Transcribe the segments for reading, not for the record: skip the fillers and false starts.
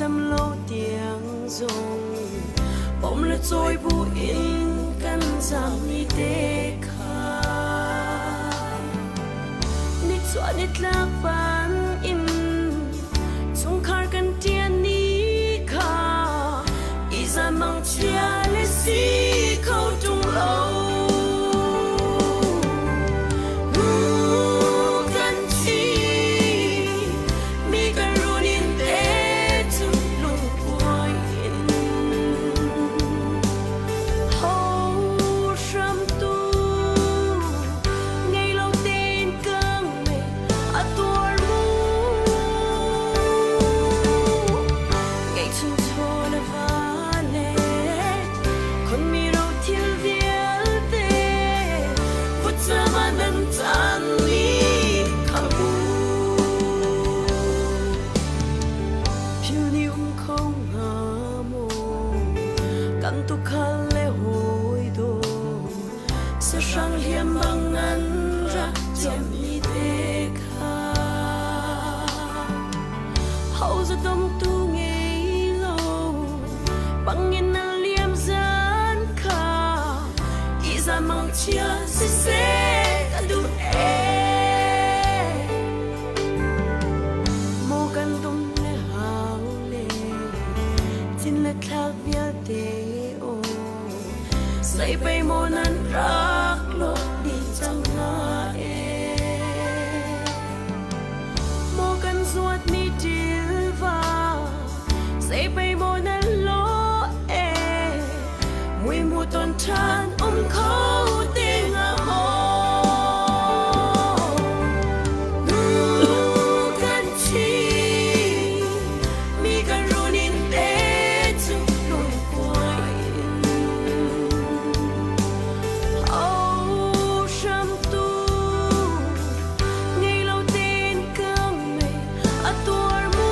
dam lo tiang zong pom le cawi bu in kan zaam ni te kha. Nichuah nitlak ban in chungkhar kan ṭian ni kha izan mangchia le si kho ṭung lo. Kan thi mi kan run in te cu lungkuai in ho hramtu ngei lo tein ka ngei a tuar mu ngeihchun chaw le va le khon mi ro thil vialte vutcam ah nan caan ni kha mu phil ni um kho hnga maw kan tukhal le hawi daw sahrang hliam bang nan rak ciammi te kha ho za dawmtu ngei lo bangin na liam zan kha iza mangchia siseh ka duh ee maw kan dum le hau le cin le thlak vialte aw Sei pei maw nan rak lawh dih cang hnga ee? Maw kan zuatmi ṭilva, sei pei maw nan lawh ee? Muimu ton ṭhan um kho te hnga maw? Nu kan thi, mi kan run in te cu lungkuai in. Oh, hramtu ngei lo tein ka mei a tuar mu.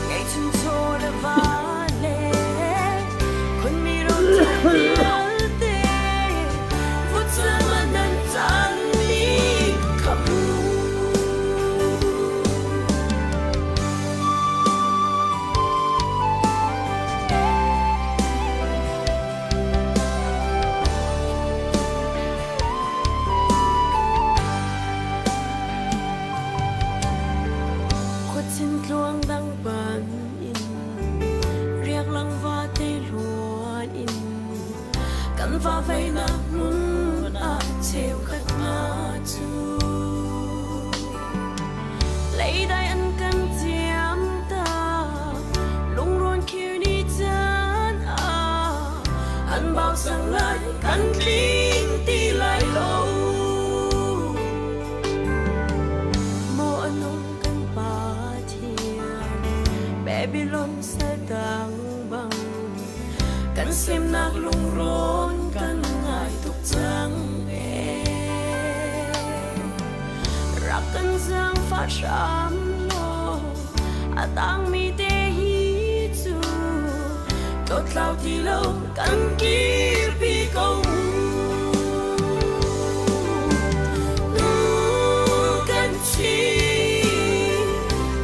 Ngei chun chaw le va le khon mi ro vialte vutcam ah nan caan ni kha mu. Khuachin tluang dang ban in riak lang va te luan in kan va vei nak hmun ah cheukhat hna cu leidai an kan ciam ta lungrawn khir ni caan ah an bau sang lai kan tling ti lai lo maw anung kan pa thian Babylon sal tang bang kan semnak lungrawn kan ngai tuk cang ee rak kan zaangfah hram law a tangmi te hi cu tlawttlau ti lo kan kirpi ko mu. Nu kan thi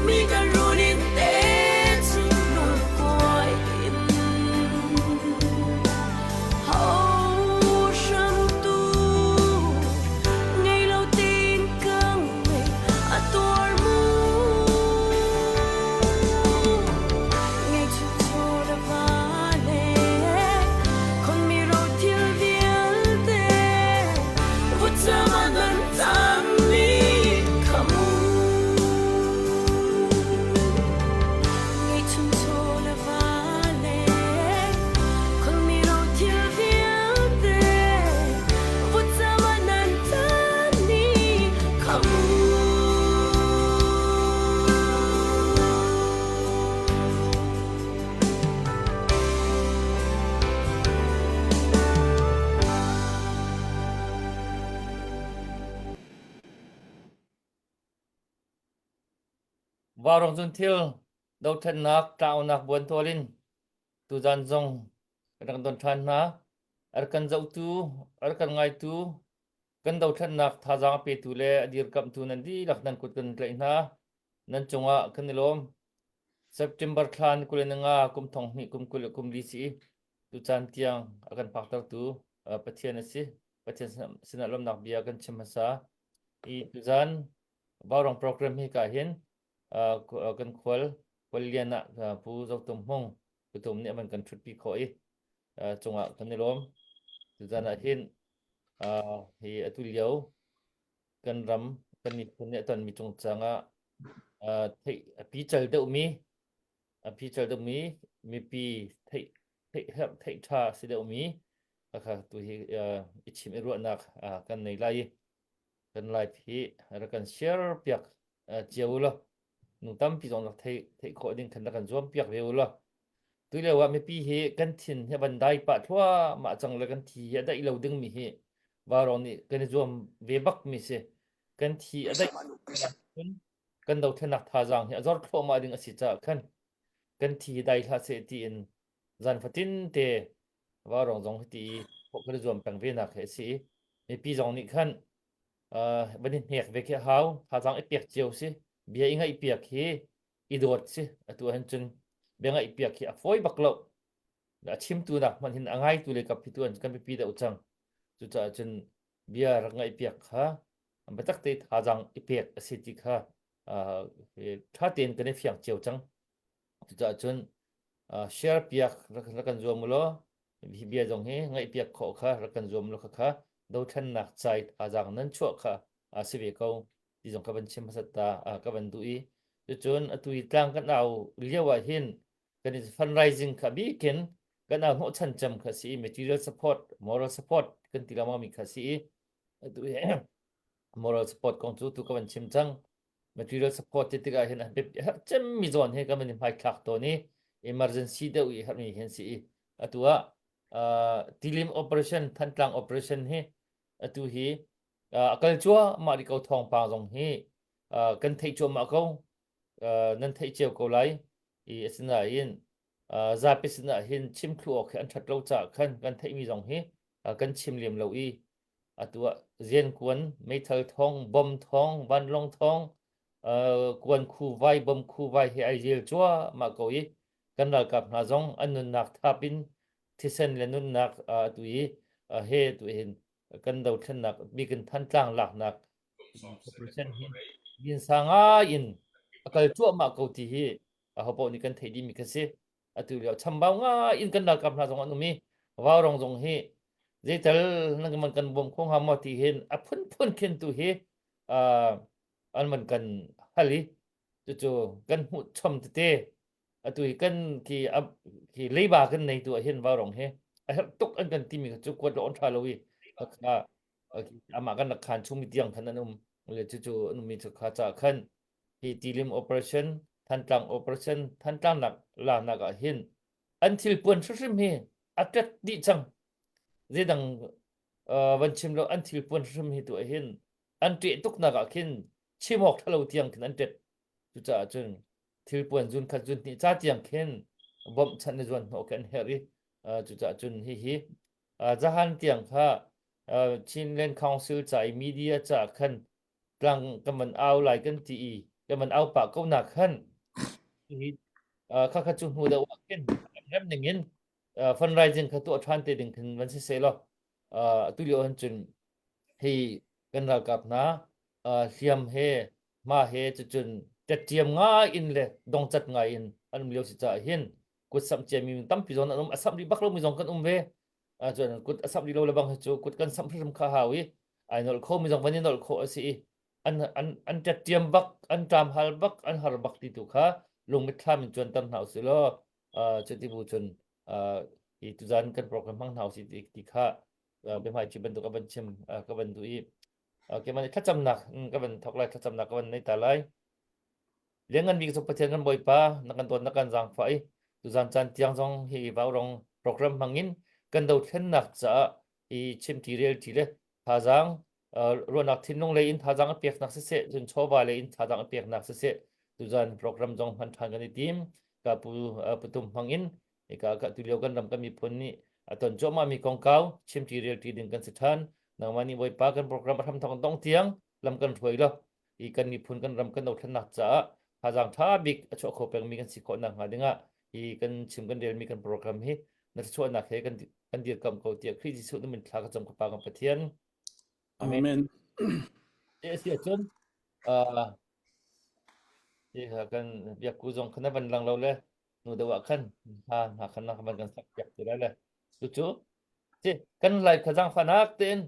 mi kan run in te cu lungkuai in ho hramtu ngei lo tin ka ngei a tuar mu ngei chu chu le va le khon mi ro thil vialte vutcam ah nan tam ni kha mu ngei chun chaw le va le khon mi ro thil vialte vutcam ah nan tam ni kha mu. Vaurawng cun thil dothlennak tlaunak buantual in tuzan zong kan rak don ṭhan hna. A rak kan zohtu, a rak kan ngaitu, kan dothlennak thazaang a petu le a dirkamhtu nan dihlak nan kut kan tlaih hna. Nan cungah kan i lawm. September thla ni 25 kum thong hnih kum 20 le kum li si i tucaan tiang a kan phaktertu Pathian a si. Pathian sinah lawmnak bia kan chim hmasa. I tuzan Vaurang program hi ka hin kan khual khual lian ah Pu Zo Tum Hmung Pu Tum nih a van kan ṭhutpi khawh i cungah kan i lawm. Tuzan ah hin hi atu lio kan ram kan miphun nih a tonmi cungcang ah theih a pical deuhmi a pical deuhmi mipi theih theih herh theih ṭha si deuhmi kha tu hi i chim i ruahnak kan nei lai i kan live hi rak kan share piak cio u law nu tampi zong rak theih theih khawh ding khan rak kan zuam piak ve u law Tu lio ah mipi hi kan thin hi van dai pah thluahmah cang le kan thi hi a daih lo dingmi hi vaurawng nih kan i zuam ve bak mi si. Kan thi a daih cun kan dothlennak thazaang hi a zor thluahmah ding a si caah khan kan thi hi dai hlah seh tiin zan fatin te vaurawng zong hi ti i kan i zuam peng ve nak hi a si i mipi zong nih khan van i hnek ve khi a hau thazaang i pek cio si bia i ngaih piak hi i dawt si atu ahhin cun bia ngaih piak hi a fawi bak lo a chimtu nak hmanh hin a ngaitu le kap hi tu an kan biapi deuh cang cucaah cun bia rak ngaih piak kha biatak te thazaang i pek a si ti kha ṭha tein kan i fiang cio cang cucaah cun share piak rak kan zuam u law hi bia zong hi ngaih piak khawh kha rak kan zuam law kha kha dothlennak cai thazaang nan chuah kha a si ve ko ti zong ka van chim hmasat ta ka van duh i cucun atu i tlang kan au lio ah hin kan i fundraising kha bikin kan au hnawhchan cem kha si i material support moral support kan ti lengmang mi kha si i atu hi moral support kong cu tu ka van chim cang material support ti tikah hin a herh cemmi zawn hi kan van i hmaithlak tawn i emergency deuh i herhmi hin si i atu ah tilim operation Thantlang operation hi atu hi a kal cuahmah rih ko thawngpang zong hi kan theih cuahmah ko nan theih cio ko lai i asinain zapi sinah hin chim thlu awk hi an ṭhat lo caah khan kan theihmi zong hi kan chim lem lo i atu ah ziankuan meithal thawng bom thawng vanlawng thawng kuan khu vai bom khu vai hi ai zel cuahmah ko i kan ralkap hna zong an nunnak thap in thisen le nunnak atu i he tu hin kan dothlennak bikin Thantlang laknak percent hi linsa ngai in a kal cuahmah ko ti hi ahopaoh nih kan theih dihmi kha si. Atu lio chambau ngai in kan ralkap hna zong an um i vaurong zong hi zeital nan man kan bawm kho hnga maw ti hin a phunphun khin tu hi an man kan hal i cucu kan hmuh chom tete atu hi kan khi khi leiba kan nei tu ah hin vaurong hi a herh tuk an kan timi kha cu kuat lo an tha lo i kha amah kan rak khan chung mi tiang khan an um le cu cu an um mi cu kha ca khan hi tilim operation Thantlang operation Thantlang nak la nak ah hin an thil puan hrimhrim hi a tet dih cang zeidang van chim lo an thil puan hrimhrim hi tu ah hin an ṭeh tuk nak ah khin chim awk ṭhalo tiang khin an ṭet cucaah cun thilpuan zun khat zun hnih ca tiang khin bawmhchanh le zuan hnawh khi an herh i cucaah cun hihi zahan tiang kha Chinland Council ca i media ca khan tlang kan van au lai kan ti i kan van au pah ko nak khan hi kha kha cu hnu deuh ah khin rem ning in fundraising kha tuah ṭhan te ding khin van si seh law atu lio han cun hi kan ralkap hna hliam he hma he cucun ṭetṭiam ngai in le dongcat ngai in an um lio si caah hin kut samh ciami tampi zong an um a samh rih bak lomi zong kan um ve cun kut a samh rih lo le bang hi cu kut kan samh hrimhrim kha hau i ai nolh khomi zong van i nolh khawh a si i an an an ṭetṭiam bak an ṭam hal bak an har bak ti tu kha lung mitthlam in cuanter hna usih law cuti bu cun hi tuzan kan program hmang hna usih ti kha biahmaiṭhi bantuk a van chim ka van duh i keimah nih thlacamnak ka van thawk lai thlacamnak ka van nei ta lai lianngan bik cu Pathian kan Bawipa na kan dawt na kan zaangfah i tuzan caan tiang zong hi vaurong program hmangin kan dothlennak caah i chimti relṭi le thazaang ruahnak thinlung lei in thazaang a peknak siseh cun chawva lei in thazaang a peknak siseh tuzan program zong hman ṭhan kan i tim ka pu putum hmangin Hika ka tulio kan ram kan miphun nih a ton cuahmahmi kongkau chimṭi relṭi ding kan si ṭhan. Nangmah nih Bawipa kan program a hramthawk dong tiang lam kan hruai law i kan miphun kan ram kan dothlennak caah Thazaang ṭha bik a chuah kho pengmi kan si khawh nakhnga dingah hi kan chim kan relmi kan program hi na thluachuahnak he kan kan dirkamh ko tiah Khrih Jesuh na min thla ka cam ka Pa kan Pathian. Amen. Amen. Ti a si ahcun uh, ti kha kan biakku zong kha na van lang lo le nu deuh ah khan hna hna khan na van kan sak piak ti lai le cucu ti kan live kha zaangfahnak tein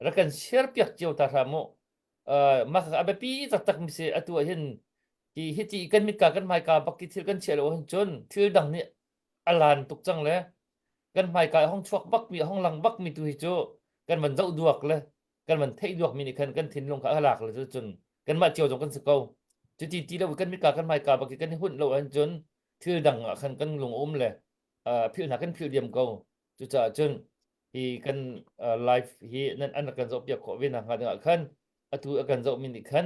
rak kan share piak cio ta hram mu mah a biapi taktak mi si atu ah hin hi hiti kan mitka kan hmaika bak ki thil kan chiah lo hin cun thil dang nih a lan tuk cang le kan hmaika hong chuak bak mi hong lang bak mi tu hi cu kan van zoh duak le kan van theih duak mi nih khan kan thinlung kha a lak le cu cun kanmah cio zong kan si ko cuti ti lo kan mitka kan hmaika bak ki kan i hunh lo ahcun cun thil dang ah khan kan lung um le philh hna kan philh diam ko cucaah cun hi kan live hi nan an rak kan zoh piak khawh ve nakhnga dingah khan atu a kan zoh mi nih khan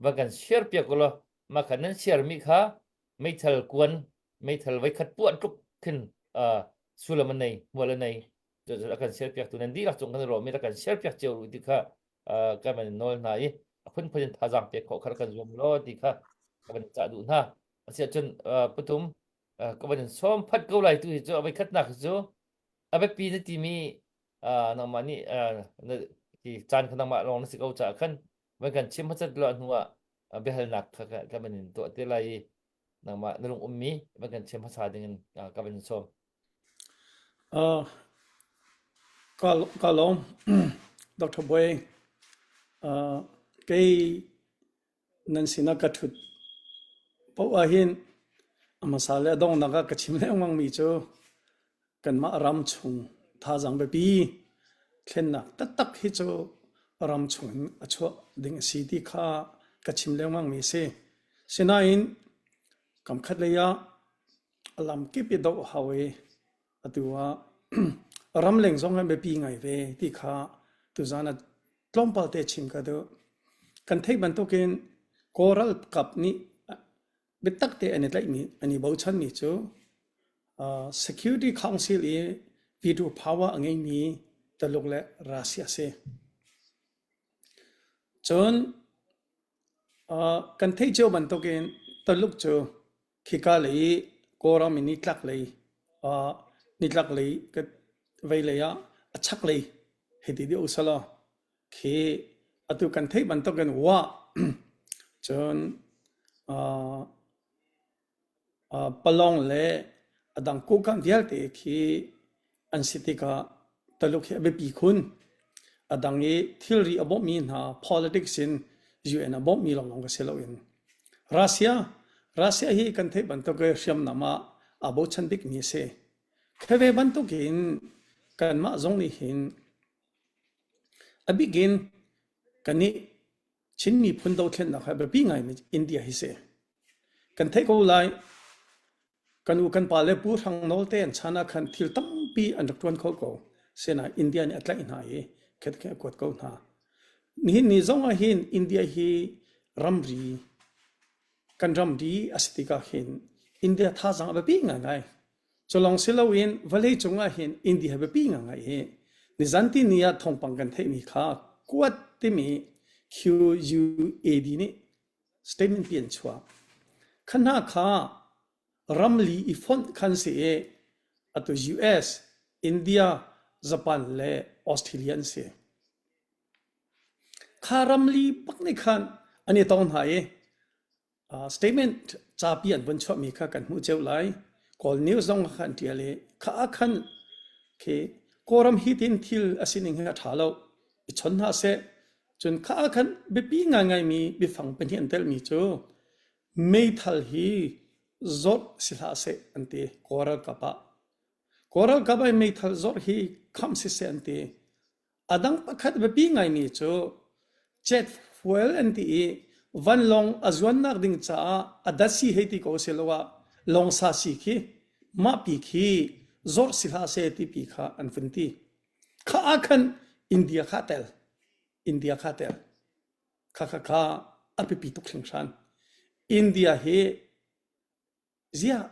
va kan share piak ulaw mah kha nan share mi kha meithal kuan meithal voikhat puah tluk khin sullam a nei hmual a nei cucu a kan share piak tu nan dihlak cung kan rawh mi rak kan share piak cio ru ti kha kan van nawl hna i a phunphun in thazaang pek khawh kha kan zuam law ti kha ka van cah duh hna asiahcun pathum ka van in sawm phat ko lai tu hi cu a voikhatnak cu a biapi na timi nangmah nih hi caan kha nangmah lawng na si ko caah khan van kan chim hmasat lo hnu ah biahalnak kha ka van in tuah te lai i nangmah na lung ummi van kan chim hmasa ding in ka van in sawm. Uh, ka ka lawm Dr. Boy uh, kei Nan sinah ka ṭhut paoh ahhin a hmasa le a donghnak ah ka chim lengmangmi cu kanmah ram chung thazaang biapi thlennak taktak hi cu ram chung in a chuah ding a si ti kha ka chim lengmangmi a si. Sinain kamkhat lei ah a lamkip i doh a hau i atu ah ramleng zong hi biapi ngai ve ti kha tuzaan ah tlawmpal te chim ka duh. Kan theih bantukin Kawl ralkap nih biatak te an i tlaihmi, an i bochanmi cu uh, Security Council i veto power a ngeimi Taluk le Russia a si. Cun uh, kan theih cio bantukin Taluk cu khika lei i Kawlram i nitlak lei uh, nitlak lei vei lei ah a chak lei hei ti deuh usalaw khi atu kan theih bantukin wa cun uh, uh, Palong le a dang Kokang vialte khi an si tikah Taluk hi a biapi khun. A dang i thilri a bawmhmi hna politics in UN a bawmhmi lawnglawng ka si loin Russia Russia hi kan theih bantuk i hriamnam ah aa bochan bikmi a si. Khi ve bantukin kanmah zong nih hin a bikin kannih Chin miphun dothlennak hi a biapi ngaimi India hi si. Kan theih ko lai kan u kan pa le Pu Hrang Nawl te an chan ah khan thil tampi an rak ṭuan kho ko. Sinain India nih a tlaih hna i khet a kuat ko hna. Nihin ni zong ah hin India hi ramri kan ramri a si tikah hin India thazaang a biapi ngaingai. Cu lawng si loin vawleicung ah hin India biapi ngaingai hi nizan ti ni ah thawngpang kan theihmi kha kuat timi QUAD nih statement pi an chuah. Kha hna kha ramli i fonh khan si i atu US, India, Japan le Australia an si. Kha ramli bak nih khan an i tong hna i Statement capi an vun chuahmi kha kan hmuh cio lai. Kawl news zong kha an ṭial i kha ah khan khi Kawlram hi tin thil a sining hi a ṭha lo. I chon hna seh. Cun kha ah khan biapi ngaingaimi biafang pahnih an telhmi cu meithal hi zawt si hlah seh an ti Kawl ralkap ah. Kawl ralkap ah meithal zawrh hi kham siseh an ti. A dang pakhat biapi ngaimi cu jet fuel an ti i vanlawng a zuannak ding caah a datsi hei ti ko siloah lawngsa si khi mahpi khi zawrh si hlah seh tipi kha an vun ti. Kha ah khan India kha tel. India kha tel. Kha kha kha a biapi tuk hringhran. India hi Ziah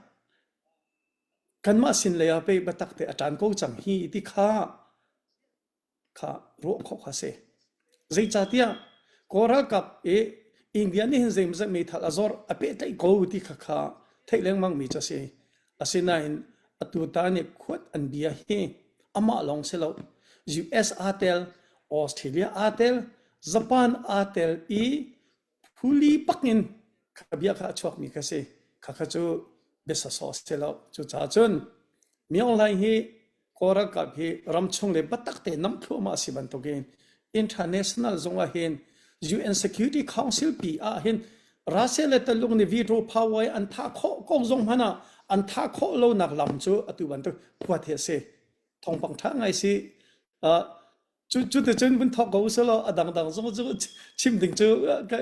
kanmah sin lei ah pei biatak te a ṭan ko cang hi ti kha kha ruah khawh kha si. Zeicahtiah Kawl ralkap i India nih hin zeimawzat meithal a zawr a pehtlaih ko ti kha kha theih lengmang mi cu a si. Asinain atu ta nih khuat an bia hi amah lawng si lo. US aa tel, Australia aa tel, Japan aa tel i phuli pak in kha bia kha a chuakmi kha si. Kha kha cu bia sawsawh si lo. Cucaah cun Myo Hlaing hi Kawl ralkap hi ramchung le biatak tein nam thluahmah a si bantukin international zong ah hin UN Security Council pi ah hin Russia le Taluk nih veto power an thah khawh ko zong hmanh ah an thah khawh lonak lam cu atu bantuk huat hi a si. Thawngpang ṭha ngai si. Uh, cu cu te cun vun thawk ko usih law a dangdang zong cu chim ding cu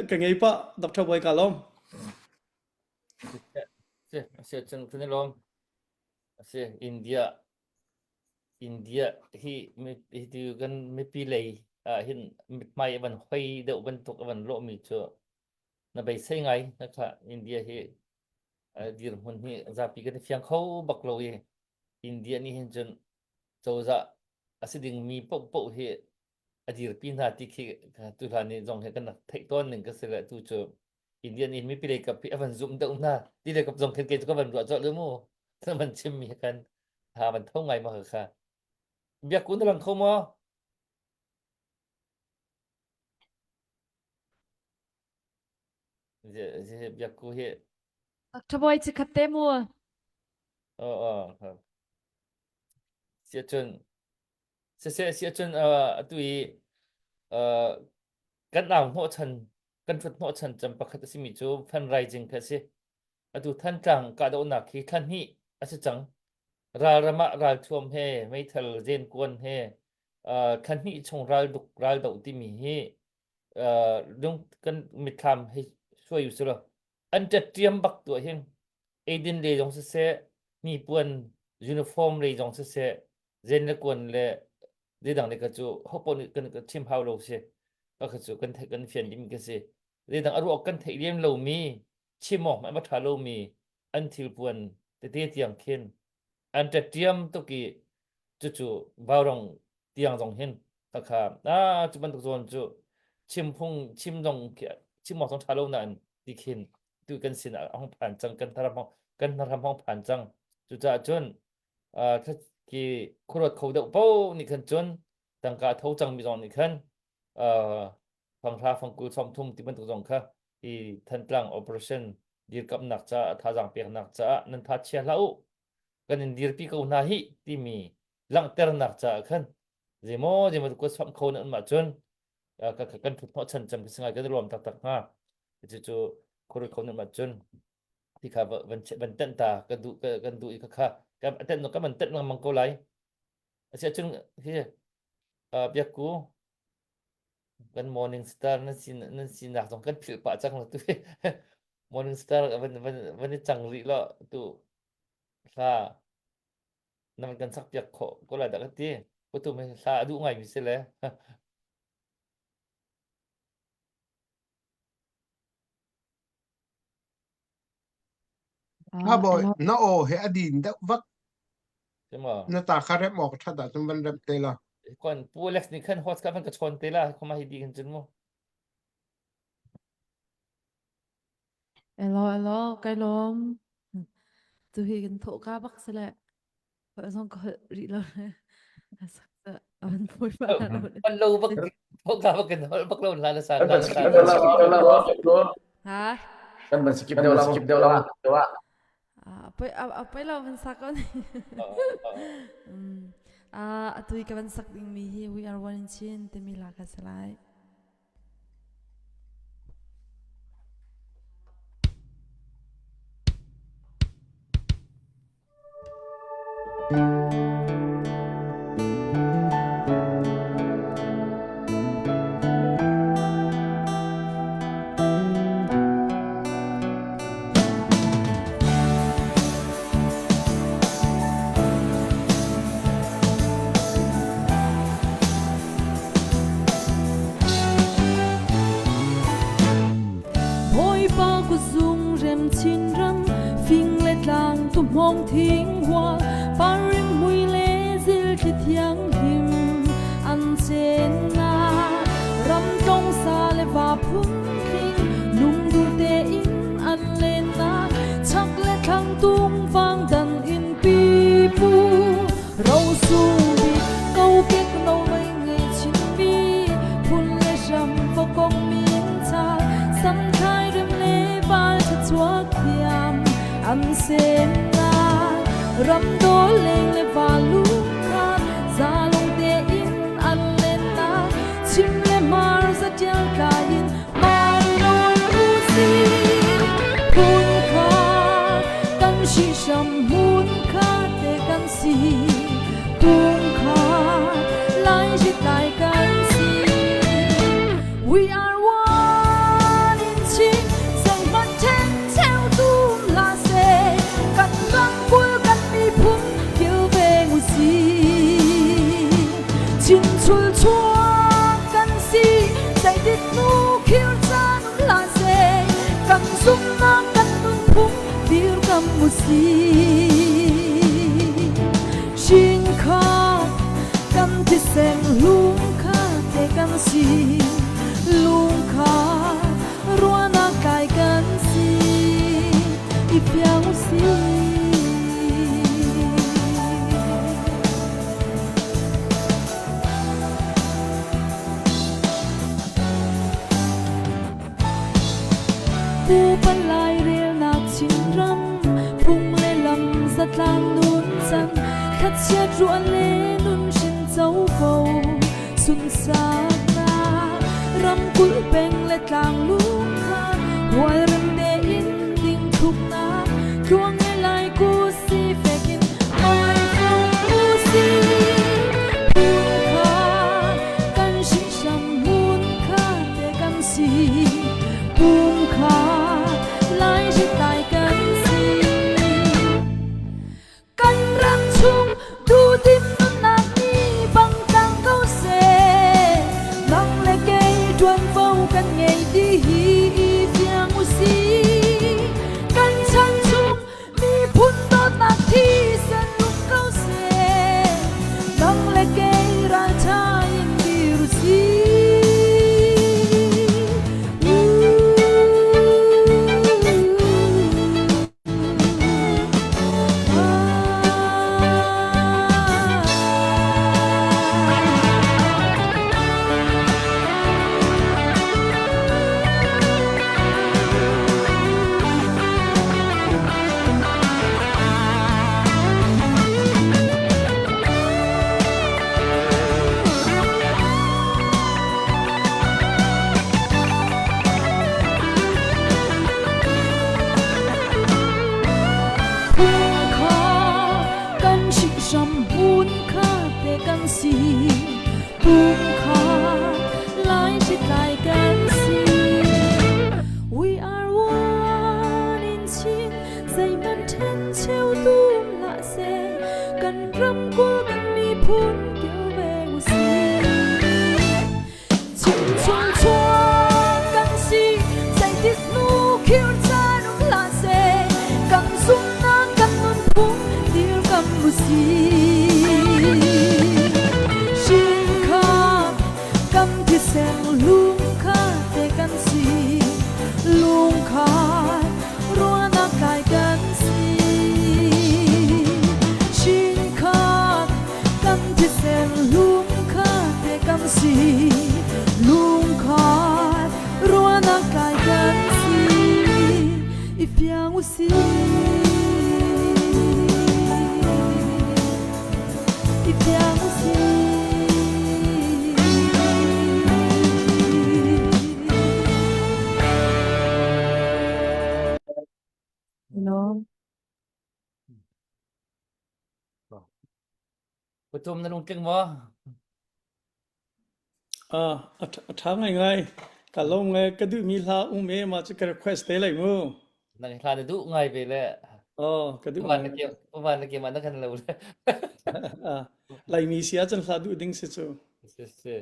ka ngei pah Dr. Boy ka lawm. Si, si, cun kan i lawm. A si, India India hi hi tu kan mipi lei ah hin mithmai a van hoi deuh bantuk a van lawhmi cu na beisei ngai na kha India hi dirhmun hi zapi kan i fiang kho bak lo i India nih hin cun cozah a si dingmi paohpaoh hi a dirpi hna ti khi tu hlan ni zong hi kan rak theih tawn ning ka si le tu cu Indian in mipi lei kap hi a van zumh deuh hna ti lei kap zong khin kei cu ka van ruah colh lu mu na van chim mi khan ha van tho ngai ma kha biak ku na lang kho maw biak ku hi Thaboy chi khat te mu. Oh oh sia cun siseh sia cun atu i kan au hnawh chan kan hrut hnawhchan cem pakhat a simi cu fundraising kha a si. Atu Thantlang kahdohnak hi thla hnih a si cang. Ralram ah ralthuam he meithal zenkuan he thla hnih chung ralduk raldoh timi hi lung kan mitthlam hei suai u silo an ṭetṭiam bak tuah hin eidin lei zong siseh hnipuan uniform lei zong siseh zen le kuan le zeidang le ka cu hopaoh nih kan chim hau lo si ka kha cu kan theih kan fian ding ka si zeidang a ruak kan theih lem lomi chim awk hmanh a ṭha lomi an thilpuan tete tiang khin an ṭetṭiam tuk i cucu vaurong tiang zong hin khakha ah cu bantuk zawn cu chim phung chim zong chim awk zong ṭha lo nain ti khin tu kan sin ah hong phan cang kan hnaram kan hnaram hong phan cang cucaah cun khi khuaruat kho deuh paoh nih khan cun tangka a tho cangmi zong nih khan fanghra fangkul sawmthum ti bantuk zong kha hi Thantlang operation dirkamnak caah thazaang peknak caah nan tha chia hlah u kan in dirpi ko hna hi timi langhternak caah khan zeimaw zeimaw kuat samh kho nan um ahcun kan thut hnawh chan cem ka singai kan i lawm taktak hnga cucu khuaruat kho nan um ahcun ti kha van van tenh ta kan duh kan duh i kha kha kan tenh kan van tenh lengmang ko lai asiahcun hi biakku kan morning star nan sin nan sinak zong kan philh pah cang lo tu morning star van van van i cang rih lo tu hla nan kan sak piak khawh ko lai dah ka ti putu me hla a duh ngai mi si le Ha bawi, na aw he a din deuh vak. Sima. Na ta kha rem awk ṭhat ahcun van rem te la. Kon Pu Alex nih khan host kha van ka chawn te la khoma hi di kan cun mu. Elo elo kai lawm. Tu hi kan thawh ka bak sile. Zong ka holh rih lo. An pui pa An lo bak thawh ka bak kan holh bak lo la la sa Kan ban skip deuh la. Ha? Kan ban skip deuh la. Skip deuh la. Poi a poi lo van sak on. Atu i ka van sak ding mi hi We Are One in Chin timi hla kha si lai. Bawipa kuzung rem chinram fing le tlang tuhmawng thing hua parim mui le zil thli thianghlim an chennak ram tlong sa le va phun tling nu. chuak thiam am semnak ram dawt leng le valu kha zalong tein an lennak chim le mar zatial tlai in mai nawl u sih phun kha kan hri-hram hmun kha te kan si tung kha lai rit lai kan si we are one in Chin zeihmanh ṭhen cheu tum hlah seh kan ramkulh kan miphun kilveng u sih Chin chul chuak kan si zeitik hnu khir caan um hlah seh kan zumhnak kan nunphung dirkam u sih Shin kha kan thisen lung kha te kan si lung kha ruahnak kai kan si i fiang u sih. Pupa lairelnak Chinram phung le lam zatlang nun cang thlachiat ruah le nun hrin covo sunsaknak ramkulh peng le tlang lungkha hualrem tein ding thuknak tluang le lai ku si fekin mai fung u si phun kha kan hringhram mun kha te kan si pum kha lai rit lai kan si Kan ram chung duhdim nunnak nih bang tlang ko seh. Nang le kei ṭuanvo kan ngei ti hi i fiang u sih. Kan chan chung miphun dawtnak thisen lum ko seh. Nang le kei ralṭha in dir u sih. Phung kha kan hringhram hmun kha te kan si. Pum kha lai hritlai kan si. We are one in Chin, zeihmanh ṭhen cheu tum hlah seh. Kan ramkulh kan miphun kilveng u sih. Chimchung chuak kan si, zeitik hnu khir caan um hlah seh, kan zumhnak kan nunphung dirkam u sih. Hrin kha kan thisen lung kha te kan si, lung kha ruahnak kai kan si. Hrin kha kan thisen lung kha te kan si lungkhat ruahnak kai kan si i fiang u si i fiang u si Hello. Patum na lungtling maw? Ah, a ṭha ngaingai. Ka lawm ngai. Ka duhmi hla um e mah cu ka request te lai mu. Nang hla na duh ngai ve le. Oh, ka duh Uvan na ngai. ke uvan na ke ma na kan lo le. Ah, Laimi si ahcun hla duh ding si cu. Si si.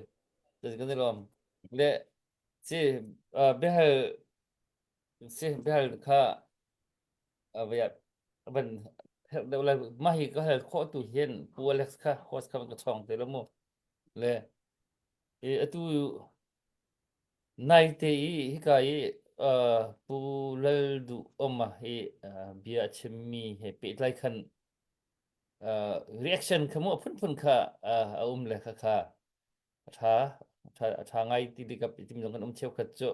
Si kan i lawm. Le si biahal si biahal kha van herh deuh lai mah hi ka hal khawh tu hin Pu Alex kha host kha ka chawng te lo mu le i atu nai te i hika i Pu Lal Duh Om hi bia a chimmi he pehtlai khan reaction kha mu a phunphun kha a um le kha kha a tha a tha ngai ti dikap tim zong kan um cheukhat cu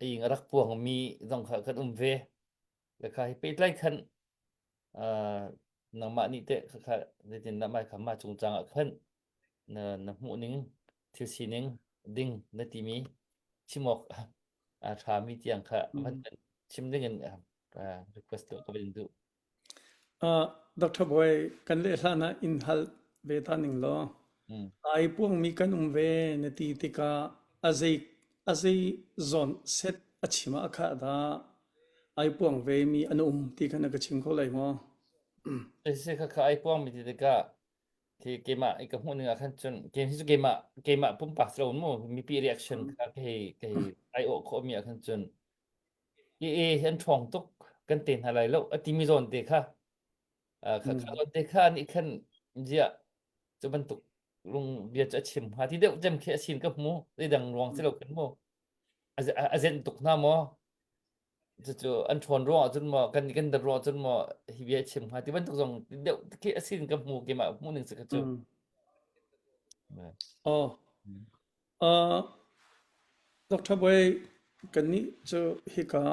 ing a rak puangmi zong kha kan um ve. Le kha hi pehtlai khan uh, nangmah nih teh kha zeitin dah mai kha mah cungcang ah khan na na hmuh ning thil sining ding na timi chim awk a ṭhami tiang kha van kan chim ding in uh, request tuah ka van duh. Uh, Dr. Boy, kan leh hlan ah in hal ve ta ning law. Mm. Ai puangmi kan um ve na ti tikah a zei a zei zawn set a chim ah kha dah ai puang ve mi an um ti kha na ka chim kho lai maw? Si kha kha ai puangmi ti tikah khi keimah i ka hmuh ning ah khan cun ke hi cu keimah keimah pumpak si lo mu mipi reaction kha ka hei ka hei ai awh khawh mi ah khan cun i e hi an ṭhawng tuk kan te hna lai lo a timi zawn te kha kha kha zawn te kha nih khan ziah cu bantuk lung bia cu a chim hnga ti deuh cem khi a sin ka hmu zeidang ruang si lo kan mu a zenh tuk hna maw cucu an ṭhawn ruang ah cun maw kan kan dat ruang cun maw hi bia chim hnga ti bantuk zong deuh khi a sin ka hmu keimah hmuh ning si ka cu. Oh. Uh, Dr. Boy kannih cu hika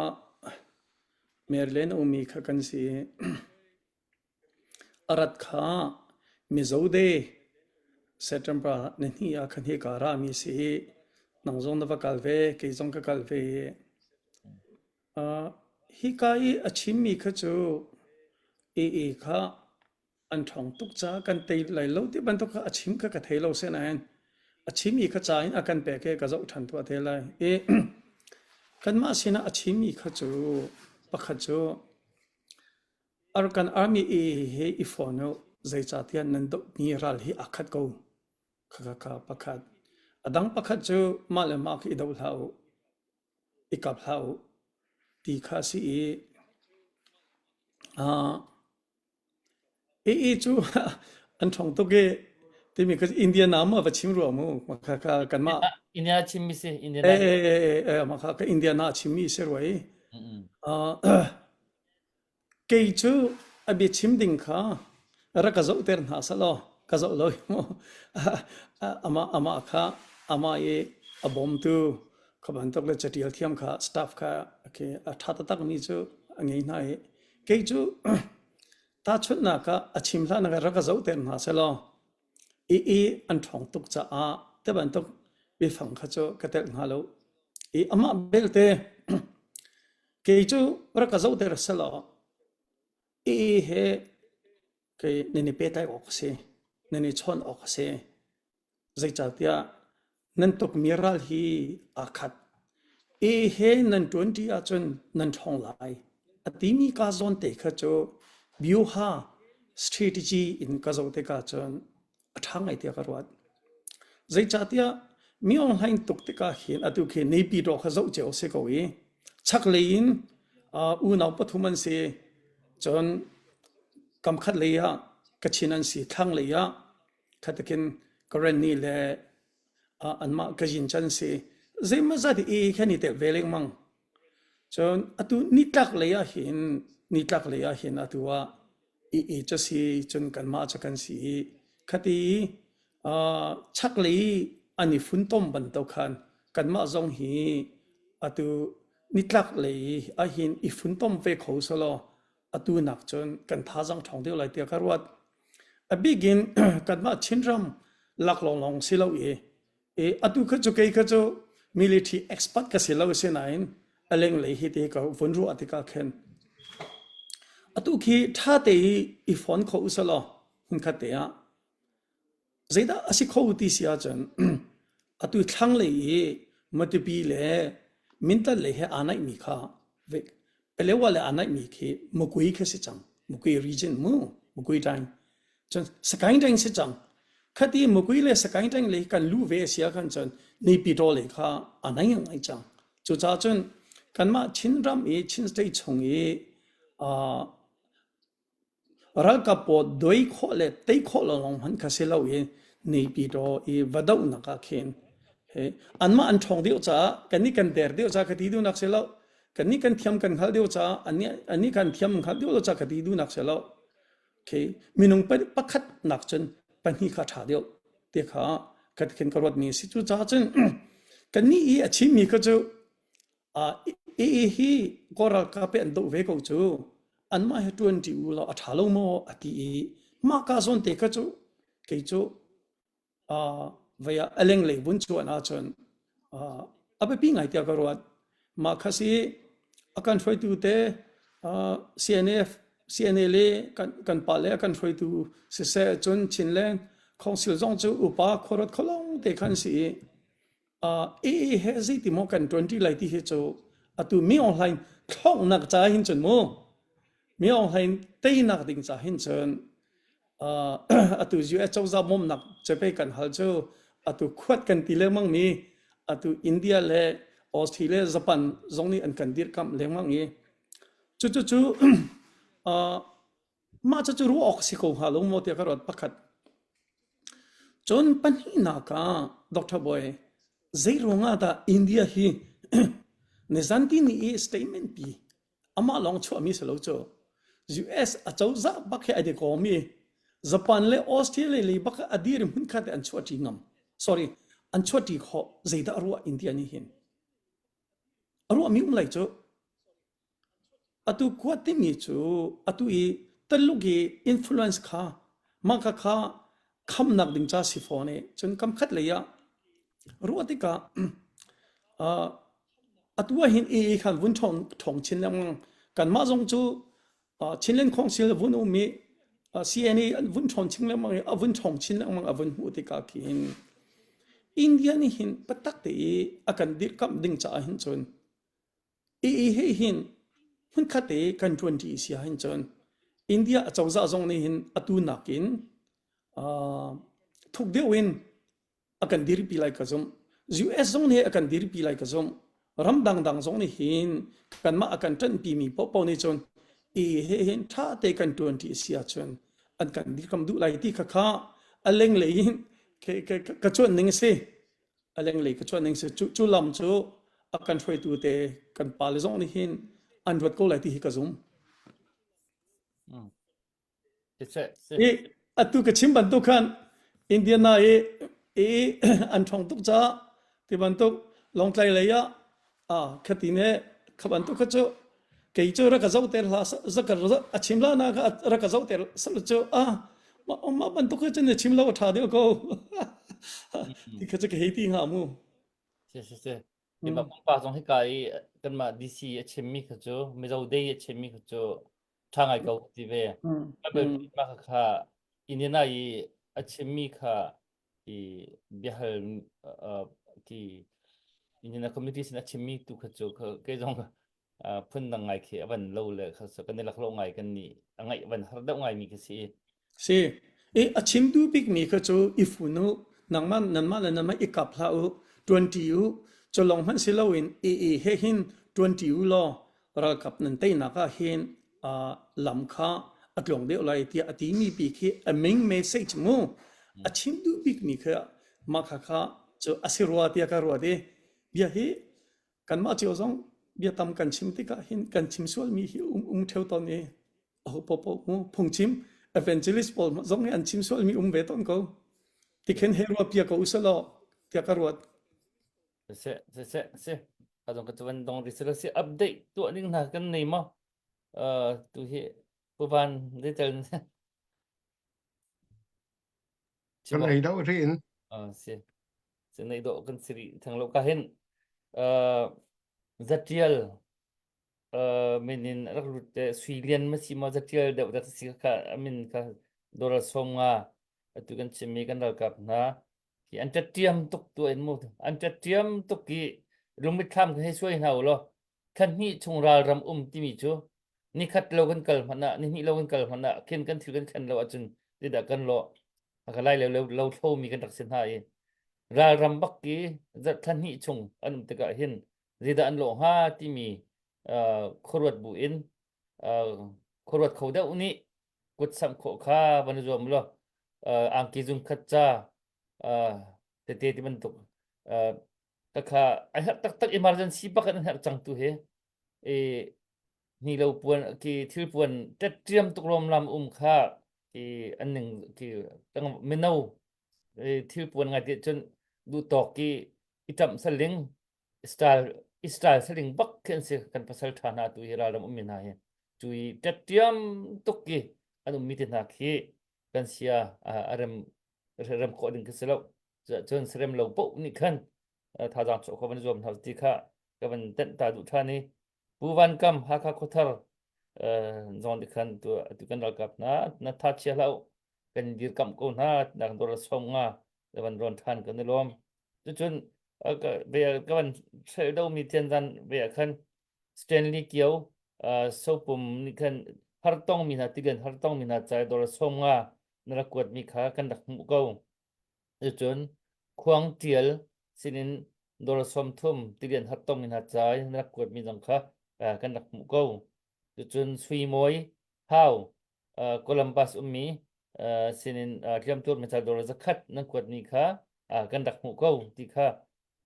Maryland ummi kha kan si. A rat kha Mizo Day September nihnih ah khan hika rami si i nang zong na va kal ve, kei zong ka kal ve i uh, hika i a chimmi kha cu AA kha an ṭhawng tuk caah kan tei lai lo ti bantuk kha a chim kha ka thei lo sinain a chimmi kha ca in a kan pek i ka zoh ṭhan tuah te lai. I kanmah sinah a chimmi kha cu pakhat cu Arakan Army AA he i fon u, zeicahtiah nan dohmi ral hi aa khat ko. Khakha pakhat. A dang pakhat cu mah le mah kha i doh hlah u, i kap hlah u ti kha a si i uh, AA cu an ṭhawng tuk i timi kha Indiana ma va chim rua mu kha kha kanmah India chimmi si Indiana eh eh eh eh mah kha ka Indiana chimmi si rua i uh, Kei cu a biachim ding kha rak ka zohter hna sehlaw ka zoh lo maw amah amah kha amah i a bawmtu kha bantuk le catial thiam kha staff kha okay, a ṭha taktakmi cu a ngei hna i kei cu tahchunhnak ah a chim hlan ah rak ka zohter hna sehlaw i i an ṭhawng tuk caah te bantuk biafang kha cu ka telh hnga lo i amah belte Kei cu rak ka zohter selaw i he kei nan i pehtlaih awk a si, nan i chawnh awk a si. Zeicahtiah nan tukmi ral hi aa khat. I he nan ṭuanṭi ahcun nan ṭhawng lai. A timi ka zawn te kha cu Byuha strategy in ka zoh tikah cun a ṭha ngai tiah ka ruat. Zeicahtiah mi online tuk tikah hin atu khi Naypyidaw kha zoh cio si ko i chaklei in uh, unau pathum an si cun kamkhat lei ah Kachin an si thlanglei ah khatakin Karenni le uh, anmah Kazin chan si zeimazat i khan i tel ve lengmang Cun atu nitlak lei ah hin nitlak lei ah hin atu ah i i cu si cun kanmah cu kan si i khati uh, chaklei an i funtom bantuk khan kanmah zong hi atu nitlak lei ah hin i funtom ve kho selaw atu nak cun kan thazaang ṭhawng deuh lai tiah ka ruat. A bik in kanmah Chinram lak lawnglawng si lo i I atu kha cu kei kha cu military expert ka si lo sinain a lenglei hi ti ka vun ruah tikah khin atu khi ṭha te i i phone kho usalaw hmunkhat te ah zeidah a si kho ti si ahcun atu thlanglei i Matupi le Mindat lei he aa naihmi kha Palewa le aa naihmi khi Mukui khi si cang. Mukui region mu, Mukui ṭaing. Cun Sakaing ṭaing si cang. Khati Mukui le Sakaing ṭaing lei kan lu ve sia khan cun Naypyidaw lei kha aa nai ngai cang. Cucaah cun kanmah Chinram i Chin state chung i uh, Ralkap pawl doi khawh le tei khawh lawnglawng hmanh kha si lo i Naypyidaw i va dohnak ah khin anmah an ṭhawng deuh caah kannih kan der deuh caah ka ti duhnak si lo. Kannih kan thiam kan hngalh deuh caah annih annih kan thiam hngalh deuh lo caah ka ti duhnak si lo. Okay. Minung pakhat nak cun pahnih kha ṭha deuh ti kha ka khin ka ruatmi a si. Cucaah cun kannih i a chimmi kha cu uh, AA hi Kawl ralkap he an doh ve ko cu. Anmah he ṭuanṭi u law a ṭha lo maw a ti i mah ka zawn te kha cu kei cu uh, vei ah a lenglei vun chuan ahcun uh, a biapi ngai tiah ka ruat. Mah kha si a kan hruaitu te uh, CNF CNA le kan kan pa le a kan hruaitu siseh cun Chinland Council zong cu upa khuaruat kholong te khan si i uh, AA he zeiti maw kan ṭuanṭi lai ti hi cu atu mi online thlonghnak ca hin cun mu mi online teinak ding ca hin cun uh, atu US cozah bawmnak cepe kan hal cu atu khuat kan ti lengmang mi atu India le Australia Japan zong nih an kan dirkamh lengmang i cu cu cu uh, mah cu cu ruah awk si ko hnga lo maw tiah ka ruat pakhat Cun pahnihnak ah Dr. Bawi, zei ruangah dah India hi nizan tini i statement pi amah lawng chuahmi si lo cu US acozah bak hi ai kawm i Japan le Australia lei bak a dir hmun khat an chuahṭi ngam. Sorry, an chuahṭi khawh zeidah a ruah India nih hin? A ruahmi um lai cu. Atu kuat timi cu atu i Taluk i influence kha mah kha kha khamnak ding ca si fawn i cun kam khat lei ah ruah tikah uh, atu ah hin AA khan vun ṭhawng ṭhawng chin lengmang kanmah zong cu uh, Chinland Council vun um i uh, CNA an vun ṭhawn chin lengmang i a vun ṭhawng chin lengmang a vun hmuh tikah khin India nih hin patak te i a kan dirhkamh ding caah hin cun I he hin hmunkhat te kan ṭuanṭi si ahhin cun India acozah zong nih hin atu nakin uh, thuk deuh in a kan dirpi lai ka zumh. US zong nih a kan dirpi lai ka zumh. Ram dangdang zong nih hin kanmah a kan ṭanhpimi paohpaoh nih cun i he hin ṭha te kan ṭuanṭi si ahcun an kan dirkam duh lai ti kha kha a lenglei in ka cuanh ning a si. A lenglei ka cuanh ning si cu, cu lam cu a kan hruaitu te kan pale zong nih hin an ruat ko lai ti hi ka zum. Mm. I atu ka chim bantuk khan Indiana i i an ṭhawng tuk caah ti bantuk Lawngtlai lei ah ah khati ne kha bantuk kha cu kei cu rak ka zoh ter hlah zaka a chim la na kha rak ka zoh ter sal cu ah mah mah bantuk kha cun na chim lo a ṭha deuh ko ti kha cu ka hei ti hnga mu. Si si si. Keimah pumpak zong hika i kanmah DC a chimmi kha cu Mizo Day a chimmi kha cu ṭha ngai ko ti ve. Mah kha Indiana i a chimmi kha i biahal ti Indiana community sin a chimmi tu kha cu kei zong phundang ngai khi a van lo le kha kan i laklawh ngai kan nih a ngaih van har deuh ngaimi khi si. Si. I a chim duh bikmi kha cu i fun u, nangmah nanmah le nanmah i kap hlah u, ṭuanṭi u, cu lawng hmanh si loin i i he hin ṭuanṭi u law ralkap nan teinak ah hin uh, lam kha a tluang deuh lai tiah a timi pi khi a ming message mu a chim duh bikmi kha mah kha kha cu a si rua tiah ka ruat i bia hi kanmah cio zong bia tam kan chim tikah hin kan chim sualmi hi um um ṭheo tawn i aho popo mu phungchim evangelist pawl zong nih an chim sualmi um ve tawn ko tikhin he rua pia ko usalaw tiah ka ruat se se se se ka zong ka chuan dong ri selo si update tuah ding hna kan nei maw uh tu hi puvan detail Kan ei do ri in. Ah si. Si nei do kan siri thang lo ka hin uh zatial min in rak lut te sui lian ma si maw zatial deuh dak si kha amin kha dollar som nga atu kan chimmi kan ralkap hna hi an ṭatṭiam tuk tu in mu an ṭatṭiam tuk i lungmitthlam kan hei suai hna u law thlan hnih chung ralram um timi cu nikhat lo kan kal hmanh ah nihnih lo kan kal hmanh ah khin kan thil kan thlen lo ahcun tidah kan lawh a lai lo lo thlomi kan rak si hna i ralram bak ki zarh thlan hnih chung an um tikah hin zeidah an lawh hnga timi khuaruat bu in khuaruat kho deuh nih kut samh khawh kha van i zuam law angki zung khat ca tete ti bantuk kha a herh taktak emergency bak an herh cang tu hi i ni lo puan ki thil puan ṭetṭiam tuk rom lam um kha ki an ning ki mino thil puan ngai ti cun duh tawk ki i ṭamh saling style. Israel saling bak khi an si kan pasal ṭha hna tu hi ralram ummi hna hi cu i ṭetṭiam tuk ki an ummi te hna khi kan sia a rem rem khawh ding khi si lo cun serem lo poh nih khan thazaang chuah kho van zuam hna ti kha ka van tenh ta duh ṭhan i Pu Van Kam Hakha Khuathar zong nih khan tu atu kan ralkap hna na tha chia hlah kan dirkamh ko hna nak dor som nga van ron ṭhan kan i lawm cucun ka van hrelh do mi tian zan ve ah khan Stanley Kio sopum nih khan hartong mi hna tigan hartong mi hna ca dor som nga na rak kuat mi kha kan rak hmuh ko cucun khuang tial sinin dor 30 tilian hartong mi hna ca na rak kuat mi zong kha kan rak hmuh ko cucun sui mawi hau Columbus ummi sinin hliamtuar mi ca dor zakhat nan kuat mi kha kan rak hmuh ko ti kha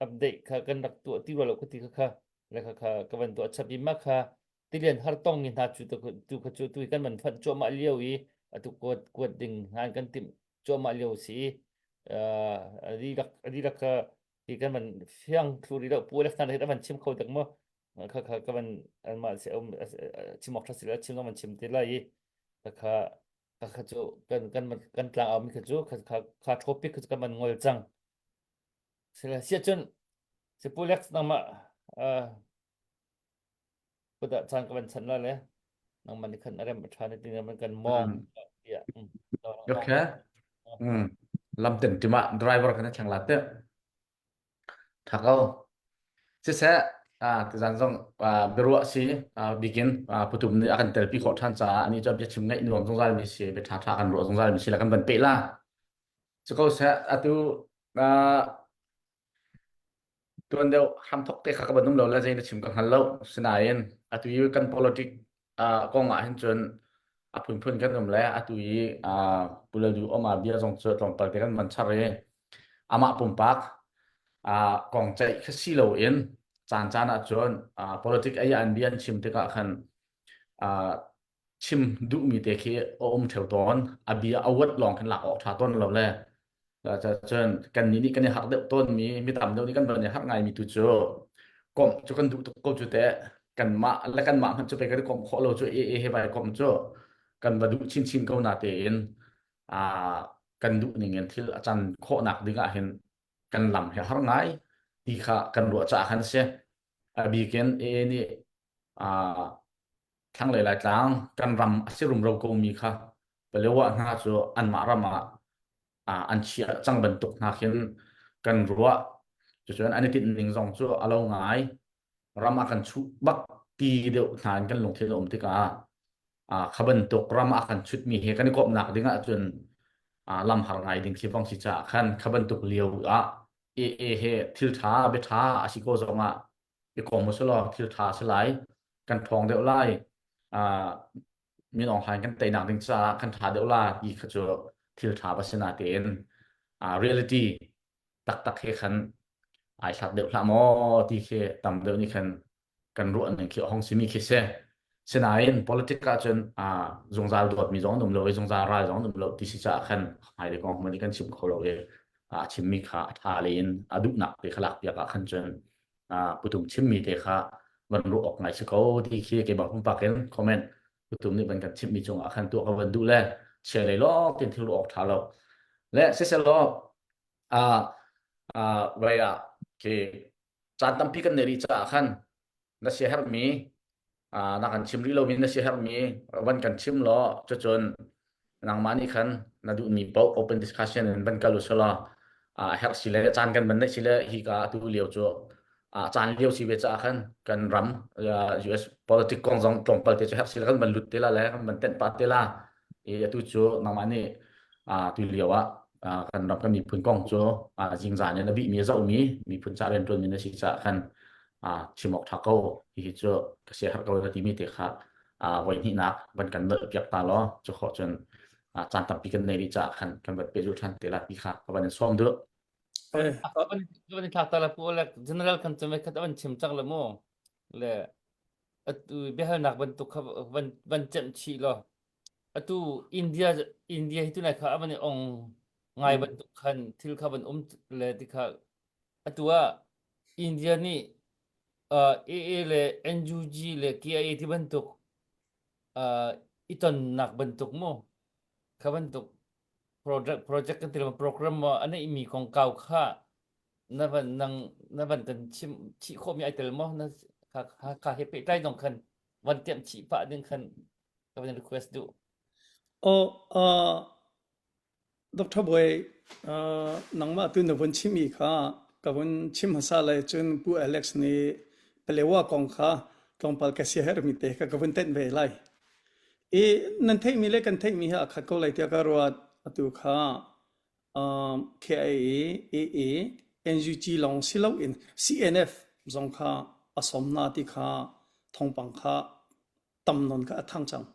update kha kan rak tuah ti rua lo ka ti kha kha le kha kha ka van tuah chap i ma kha tilian har tong mi hna cu tu kha cu tu kan van fanh cuahmah lio i atu kuat kuat ding hna kan timh cuahmah lio si i adi lak adi lak kha ti kan van fiang thlu ri lo pu lek hna le van chim kho tak mo kha kha ka van anmah se um chim awk tha si la chim van chim te lai i kha kha kha kha cu kan kan kan tlang au mi kha cu kha kha kha topic kha cu kan van ngol cang Sila sia cun Sipulex nangmah uh, kudah caan ka van chan la le nangmah nih khan a rem a ṭha na ti man kan mong tiah. Okay. Mm. Lam tem tima driver kan thlang la te. Thako. Siseh ah tuzan zong biaruah si bikin putum nih a kan telpi khawh ṭhan caah ani cu bia chim ngaih nuam zungzal mi si bia ṭha ṭha kan ruah zungzal mi si la kan van peh la. Cu ko seh atu tuan deuh hramthok te kha ka van um lo le zei na chim ka hngal lo. Sinain atu i kan politic kong ah hin cun a phunphun kan um le atu i Pu Lal Duh Oma bia zong cu tlawmpal te kan van char i amah pumpak kong ceih kha si loin caan caan ah cun politic ei an bia an chim tikah khan chim duhmi te khi a um theo tawn a bia a uat lawng khin lak awk ṭha tawn lo le cun kan nih nih kan i harh deuh tawnmi mi tam deuh nih kan van i harh ngaimi tu cu komh cu kan duh tuk ko cu teh kanmah le kanmah hmanh cu pei kan i komh khawh lo cu e e he vai komh cu kan va duh chinchin ko na tein kan duh ning in thil a can khawhnak ding ah hin kan lam hi har ngai ti kha kan ruah caah khan si a bikin AA nih thlanglei Laitlang kan ram a si rumro ko mi kha Palewa hna cu anmah ram ah an chiah cang bantuk hna khin kan ruah. Cucun an i tinh ning zong cu a lo ngai. Ram a kan chuh bak ti deuh hna in kan lungthin a um tikah kha bantuk ram a kan chutmi he kan i komhnak ding ahcun lam har ngai ding khi vong si caah khan kha bantuk lio ah AA he thil ṭha bia ṭha a si ko zong ah i kom usulaw thil ṭha a si lai kan ṭhawng deuh lai Min Aung Hlaing kan teinak ding caah kan ṭha deuh la ti kha cu thil ṭha va si natein reality taktak he khan ai hlat deuh hlah maw ti khi tam deuh nih khan kan ruah ning khi a hong simi khi si. Sinain politic ahcun zungzal dawtmi zong an um lo i zungzal ral zong an um lo ti si caah khan hmailei kong hmanh nih kan chim kho lo i a chimmi kha a ṭha lei in a duhnak te kha lakpiak ah khan cun putum chimmi te kha van ruah awk ngai si ko ti khi keimah pumpak in comment putum nih van kan chimmi cungah khan tuah ka van duh le chia lei lawng tin thil ruah awk ṭha lo le siselaw a vai ah khi caan tampi kan neih rih caah khan na siaherhmi na kan chim rih lomi na siaherhmi van kan chim law cucun nangmah nih khan na duhmi paoh open discussion in van kal usulaw a herh si le caan kan van neih si le hi ka atu lio cu caan lio si ve caah khan kan ram US politic kong zong tlawmpal te cu herh si le kan van lut te la le kan van tenh pah te la i atu cu nangmah nih tu lio ah kan ram kan miphun kong cu zingzan in a bihmi a zohmi miphun ca rianṭuanmi na si caah khan chim awk ṭha ko hihi cu ka siaherh ko na timi te kha voi hnihnak van kan nolh piak ta law cu khawh cun caan tampi kan nei rih caah khan kan van pehzulh ṭhan te la ti kha ka van in sawm duh. Van in thlak ta la pu le general kan came khat van chim cak le mu le atu biahalnak bantuk kha van van cemh chih law atu India India hi tunai kha avan i ong ngai bantuk khan thil kha van um le ti kha atu ah India nih. Uh, AA le NUG le KIA ti bantuk uh, i tonnak bantuk mu kha bantuk project project kan ti lo program mo a neihmi kongkau kha na van nang na van kan chim chih khawhmi ai tel maw na kha kha kha he pehtlai zong khan van tiam chih pah ding khan ka van request duh. Oh, uh, Dr. Buai, uh, nangmah tu na vun chim i kha ka vun chim hmasa lai cun Pu Alex nih Palewa kong kha tlawmpal ka siaherhmi te kha ka vun tenh ve lai. I nan theihmi le kan theihmi hi a khat ko lai tiah ka ruat. Atu kha um, KIA, AA, NUG lawng si loin CNF zong kha a som hna ti kha thawngpang kha tam nawn kha a thang cang.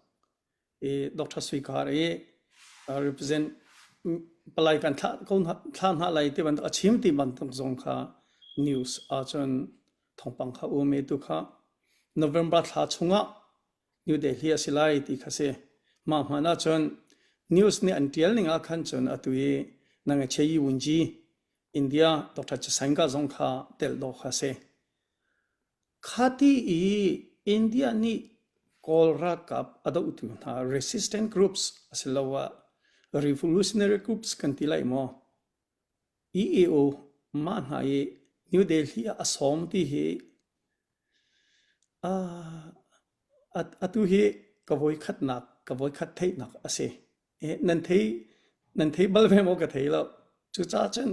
I Dr. Sui Khar i represent palai kan thlah ko thlah hna lai ti bantuk a chim ti bantuk zong kha news ahcun thawngpang kha um i tu kha November thla chungah New Delhi a si lai ti kha si. Mah hman ahcun news nih an tial ning ah khan cun atu i nang Cheyi Wunji India Dr. Chasainka zong kha tel dawh kha si. Khati i India nih Kawl ralkap a dohtu hna resistant groups asiloah revolutionary groups kan ti lai maw? EAO mah hna i New Delhi ah a sawm ti hi atu hi ka voikhatnak ka voikhat theihnak a si. Nan thei nan thei bal ve maw ka thei lo. Cucaah cun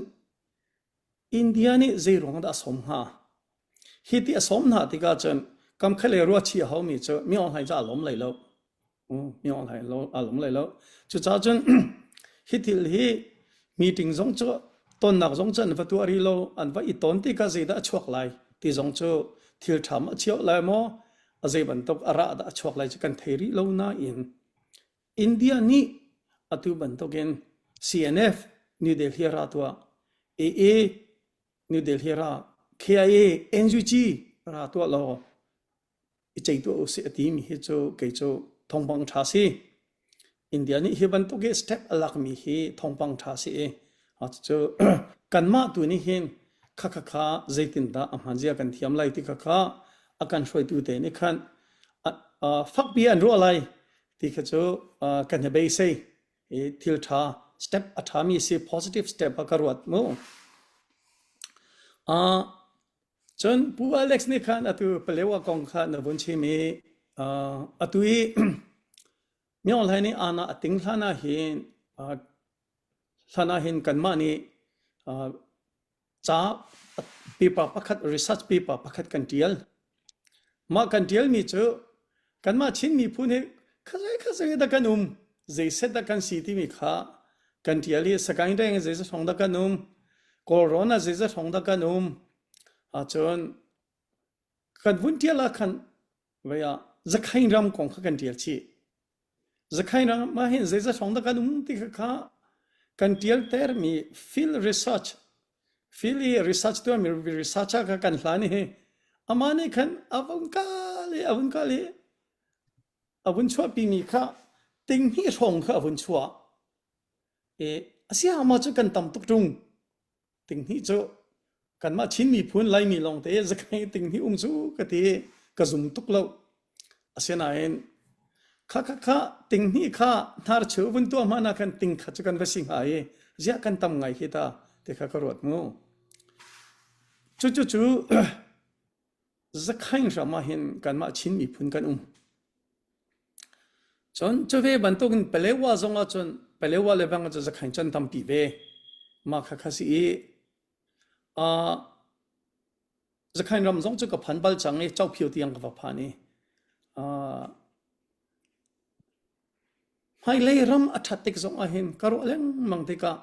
India nih zeiruang dah a sawm hnga? Hi ti a sawm hna tikah cun kamkhat le ruahchih a haumi cu mi online cu aa lawm lai lo. Mi online aa lawm lai lo. Cucaah cun hi thil hi meeting zong cu tonnak zong cu an va tuah rih lo. An va i ton tikah zeidah a chuak lai ti zong cu thil ṭha ma a chiah lai maw? A zei bantuk a rah dah a chuak lai cu kan thei rih lo nain India nih atu bantukin CNF New Delhi ra tuah, AA New Delhi ra, KIA NUG ra tuah law i cei tuah usih a timi hi cu kei cu thawngpang ṭha si. India nih hi bantuk i step a lakmi hi thawngpang ṭha si i cucu kanmah tu nih hin kha kha kha zeitindah a hmaan zia kan thiam lai ti kha kha a kan hruaitu te nih khan fakpi an ruah lai ti kha cu kan i beisei i thil ṭha step a ṭhami si positive step a ka ruat mu. Uh, cun Pu Alex nih khan atu Palewa kong kha na vun chim i uh, atu i Myo Hlai nih ana a ting hlan ah hin uh, hlan ah hin kanmah nih uh, ca paper pakhat research paper pakhat kan tial mah kan tialmi cu kanmah Chin miphun hi khazei khazei dah kan um zei set dah kan si timi kha kan tial i Sagaing Reng zeizat hrawng dah kan um Kawlrawn ah zeizat hrawng dah kan um ahcun kan vun tial ah khan vei ah Zakhain ram kong kha kan tial chih Zakhain ram ah hin zeizat hrawng dah kan um ti kha kha kan tial termi field research field i research tuahmi research ah kha kan hlan i amah nih khan a vun kal i a vun kal i a vun chuahpimi kha tinghnih hrawng kha a vun chuah i asiah mah cu kan tam tuk ṭung Tinghnih cu kanmah Chin miphun Laimi lawngte zakhei tinghnih um cu ka ti ka zum tuk lo. Asinain kha kha kha tinghnih kha hnarcheu vun tuah hmanh ah khan ting khat cu kan va si hnga i ziah kan tam ngai hi ta ti kha ka ruat mu. Cucu cu Zakhain ram ah hin kanmah Chin miphun kan um. Cun cu ve bantukin Palewa zong ah cun Palewa le bang cu Zakhain cun tampi ve. Mah kha kha si i uh, Zakhain ram zong cu ka phan bal cang i Chauphio tiang ka va phan i uh, Hmailei ram a ṭhat tik zong ahhin ka ruah lengmang tikah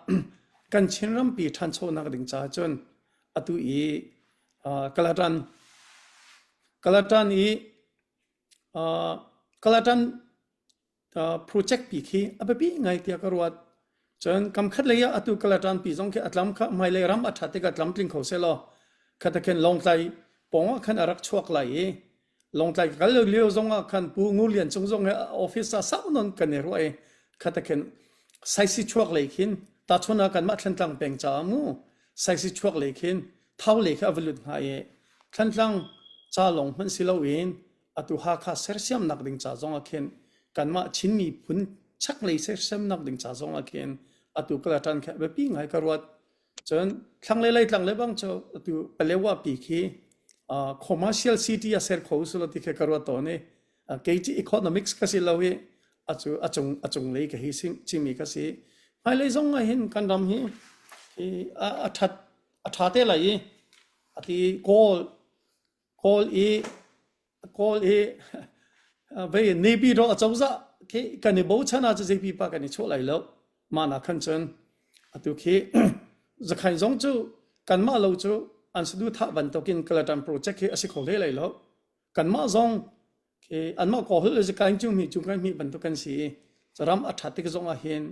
kan Chin rampi ṭhanchonak ding caah cun atu i uh, Kalatan Kalatan i uh, Kalatan uh, project pi khi a biapi ngai tiah ka ruat. Cun kamkhat lei ah atu Kalatan pi zong khi a tlam kha hmailei ram a ṭhat tikah tlamtling kho sehlaw khata khin Lawngtlai pawng ah khan a rak chuak lai i Lawngtlai ka kal lio zong ah khan Pu Ngur Lian Cung zong he office ah sau nawn kan i ruah i khata khin saisi chuak lei khin tahchun ah kanmah Thlantlang peng caah mu saisi chuak lei khin Thau lei kha a va lut hnga i Thlantlang. ca lawng hmanh si loin atu Hakha sersiamnak ding ca zong ah khin kanmah Chin miphun chaklei sersiamnak ding ca zong ah khin atu Kalatan khi a biapi ngai ka ruat. Cun thlanglei leitlang le bang cu atu Palewa pi khi uh, commercial city a ser kho sulaw ti khi ka ruat tawn i uh, kei cu economics ka si lo i acu a cung a cunglei ka hi chimi ka si. Hmailei zong ah hin kan ram hi hi a a that a tha te lai i ati kawl kawl i kawl i vei Navy ro acozah khi kan i bochan ah cu zeipi pa kan i chuah lai lo mah nak khan cun atu khi zakhain zong cu kanmah lo cu an saduhthah bantukin Kalatan project hi a si kho hlei lai lo kanmah zong khi anmah kawl holh le zakain cu mi cu kan mi bantuk kan si i ram a ṭhat tik zong ah hin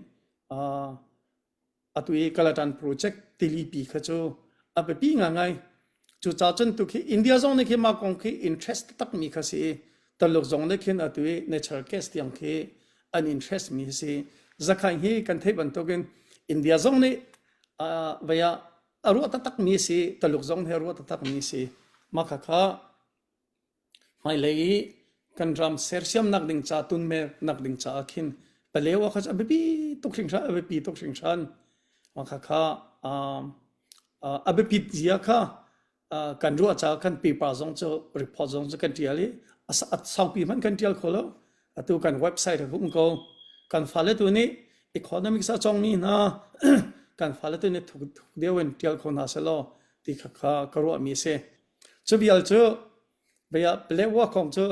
atu i Kalatan project tilipi kha cu a biapi ngaingai. Cucaah cun tu khi India zong nih khi mah kong khi interest taktak mi kha si i Taluk zong nih khin atu i natural gas tiang khi an interest mi si. Zakhain hi kan theih bantukin India zong nih uh, vei ah a ruah taktak mi si, Taluk zong nih a ruah taktak mi si. Mah kha kha Hmailei i kan ram sersiamnak ding ca tunmernak ding caah khin Palewa kha cu a biapi tuk hringhran a biapi tuk hringhran. Mah khakha a biapit zia kha kan ruah caah khan paper zong cu report zong cu kan ṭial i a saupi hmanh kan ṭial kho lo. Atu kan website a um ko. Kan fale tu nih economics a cawngmi hna kan fale tu nih thuk thuk deuh in ṭial kho hna selaw ti khakha ka ruahmi a si. Cu vial cu bia Palewa kong cu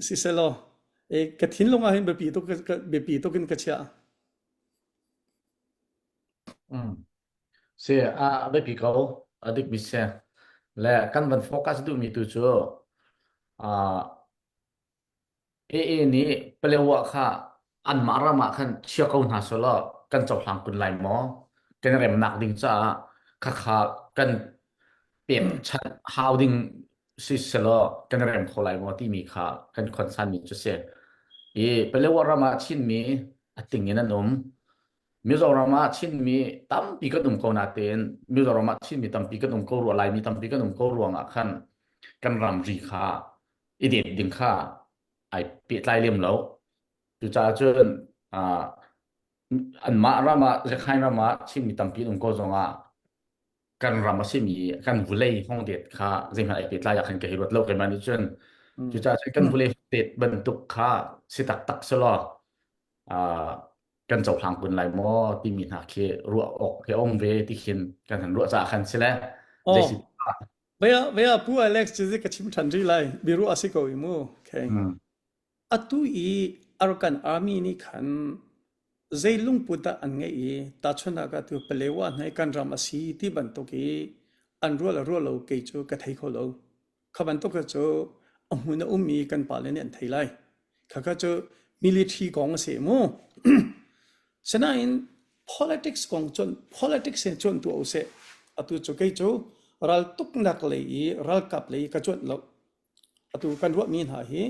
si selaw ka thinlung ah hin biapi tuk biapi tuk in ka chiah. Mm. Si a biapi ko a dik mi si. Le kan van focus duhmi tu cu uh, AA nih Palewa kha anmah ram ah khan chia ko hna selaw kan cohlang kun lai maw? Kan remnak ding caah khakha kan pekchanh hau ding si selaw kan rem kho lai maw timi kha kan concern mi cu si. I Palewa ram ah Chinmi a ting in an um. Mizoram ah Chinmi tampi kan um ko natein Mizoram ah Chinmi tampi kan um ko rua Laimi tampi kan um ko ruangah khan kan ramri kha i det ding kha ai pehtlai lem lo. Cucaah cun uh, anmah ram ah Rakhine ram ah Chinmi tampi an um ko zongah kan ram a simi kan vulei hong det kha zeihmanh ai pehtlai ah khan ka hei ruat lo keimah nih cun cucaah cun kan vulei det bantuk kha si taktak selaw uh, kan cohlang kun lai maw timi hna khi ruah awk khi a um ve ti khin kan han ruah caah khan si le Oh, zeisi Vea vea pu Alex cu ka chim ṭhan rih lai. Biaruah a si ko i mu. Okay. Mm. Atu i Arakan Army nih khan zei lungput dah an ngeih i tahchunhnak ah tu Palewa hna i kan ram a si ti bantuk i an ruah le ruah lo kei cu ka thei kho lo. Kha bantuk kha cu a hmun a ummi kan pale nih an thei lai. Khakha cu military kong a si mu. Sinain politics kong cun politics in cuanh tuah usih. Atu cu kei cu raltuknak lei i ralkap lei i ka cuanh lo. Atu kan ruahmi hna hi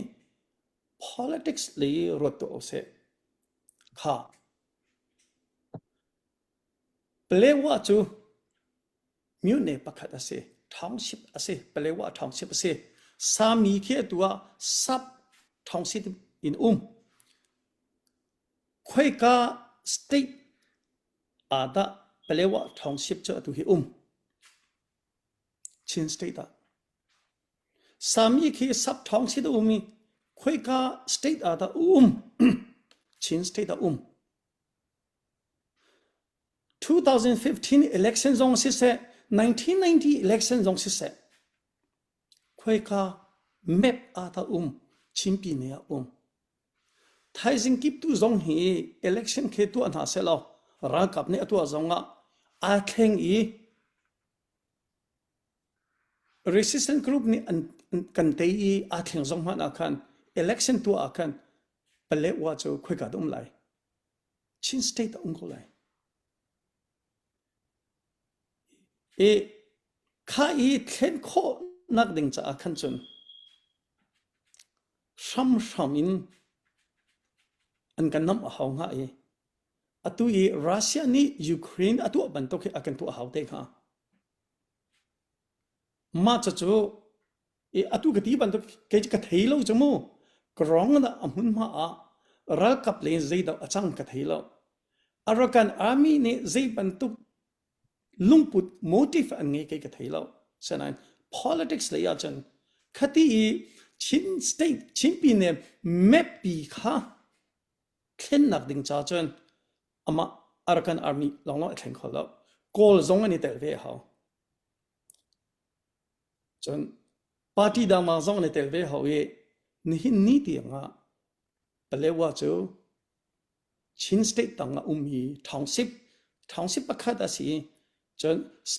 politics lei i ruat tuah usih. Kha. Palewa cu myone pakhat a si. Township a si. Palewa township a si. Sami khi atu ah sub township in um. Khoika state ah dah Palewa Township cu atu hi um? Chin state ah. Sami khi sub township a um i khoika state ah dah um? Chin state ah um. 2015 election zong siseh, 1990 election zong siseh, khoika map ah dah um? Chinpi ne ah um. Thaizing kiptu zong hi election khi tuah hna sehlaw ralkap nih a tuah zongah aa thleng i resistance group nih an kan tei i aa thleng zong hmanh ah khan election tuah ah khan Paletwa cu khoika dah um lai? Chin state ah um ko lai. I kha i thlen khawhnak ding caah khan cun hramhram in an kan namh a hau hnga i atu i Russia nih Ukraine a tuah bantuk hi a kan tuah hau te hnga. Mah cucu i atu ka ti bantuk kei cu ka thei lo cu mu. Ka rong dah a hmunhma ah ralkap lei in zeidah a cang ka thei lo. Arakan Army nih zei bantuk lungput motive an ngei kei ka thei lo. Sinain politics lei ahcun khati i Chin state Chin pine map pi kha thlennak ding ca cun amah Arakan Army lawnglawng a thleng kho lo. Kawl zong an i tel ve a hau. Cun party dangdang zong an i tel ve hau i nihin ni tiang ah Palewa cu Chin state tang ah ummi township township pakhat a si i cun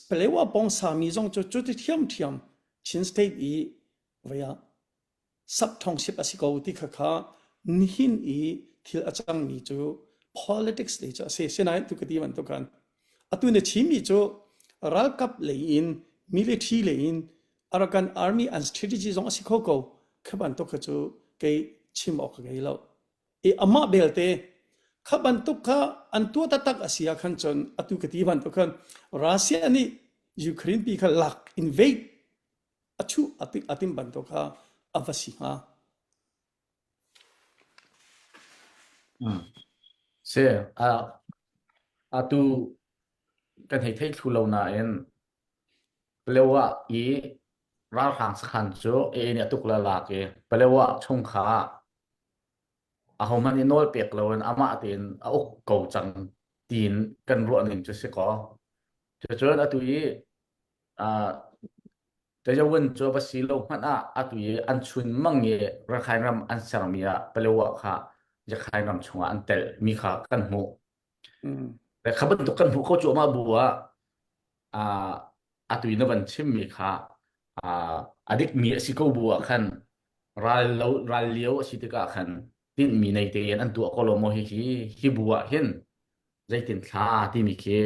Palewa pawng sami zong cu cuti ṭhiamṭhiam Chin state i vei ah sub township a si ko ti kha kha nihin i thil a cangmi cu politics lei cu a si. Sinain tu ka ti bantuk khan atu na chimmi cu ralkap lei in military lei in Arakan Army an strategy zong a si kho ko kha bantuk kha cu kei chim awk ka ngei lo. I amah belte kha bantuk kha an tuah taktak a si ah khan cun atu ka ti bantuk khan Russia nih Ukraine pi kha lak invade a chuh a tim bantuk kha a va si hnga. Si, atu kan hei thei thlu lo nain Palewa i ralhrang sakhan cu AA nih a tuk le lak i Palewa chung kha ahohmanh nih nawl pek loin amah tein a uk ko cang tiin kan ruah ning cu si kaw. Cucun atu i Tayawun cu va si lo hmanh ah atu i an chun mang i Rakhine ram an sermi ah Palewa kha Rakhine ram chungah an telh mi kha kan hmuh. Le kha bantuk kan hmuh kho cuahmah bu ah atu i na van chimmi kha a dikmi a si ko bu ah khan ral lo ral lio a si tikah khan tinhmi nei tein an tuah ko lo maw hihi hi bu ah hin zeitin thla timi khi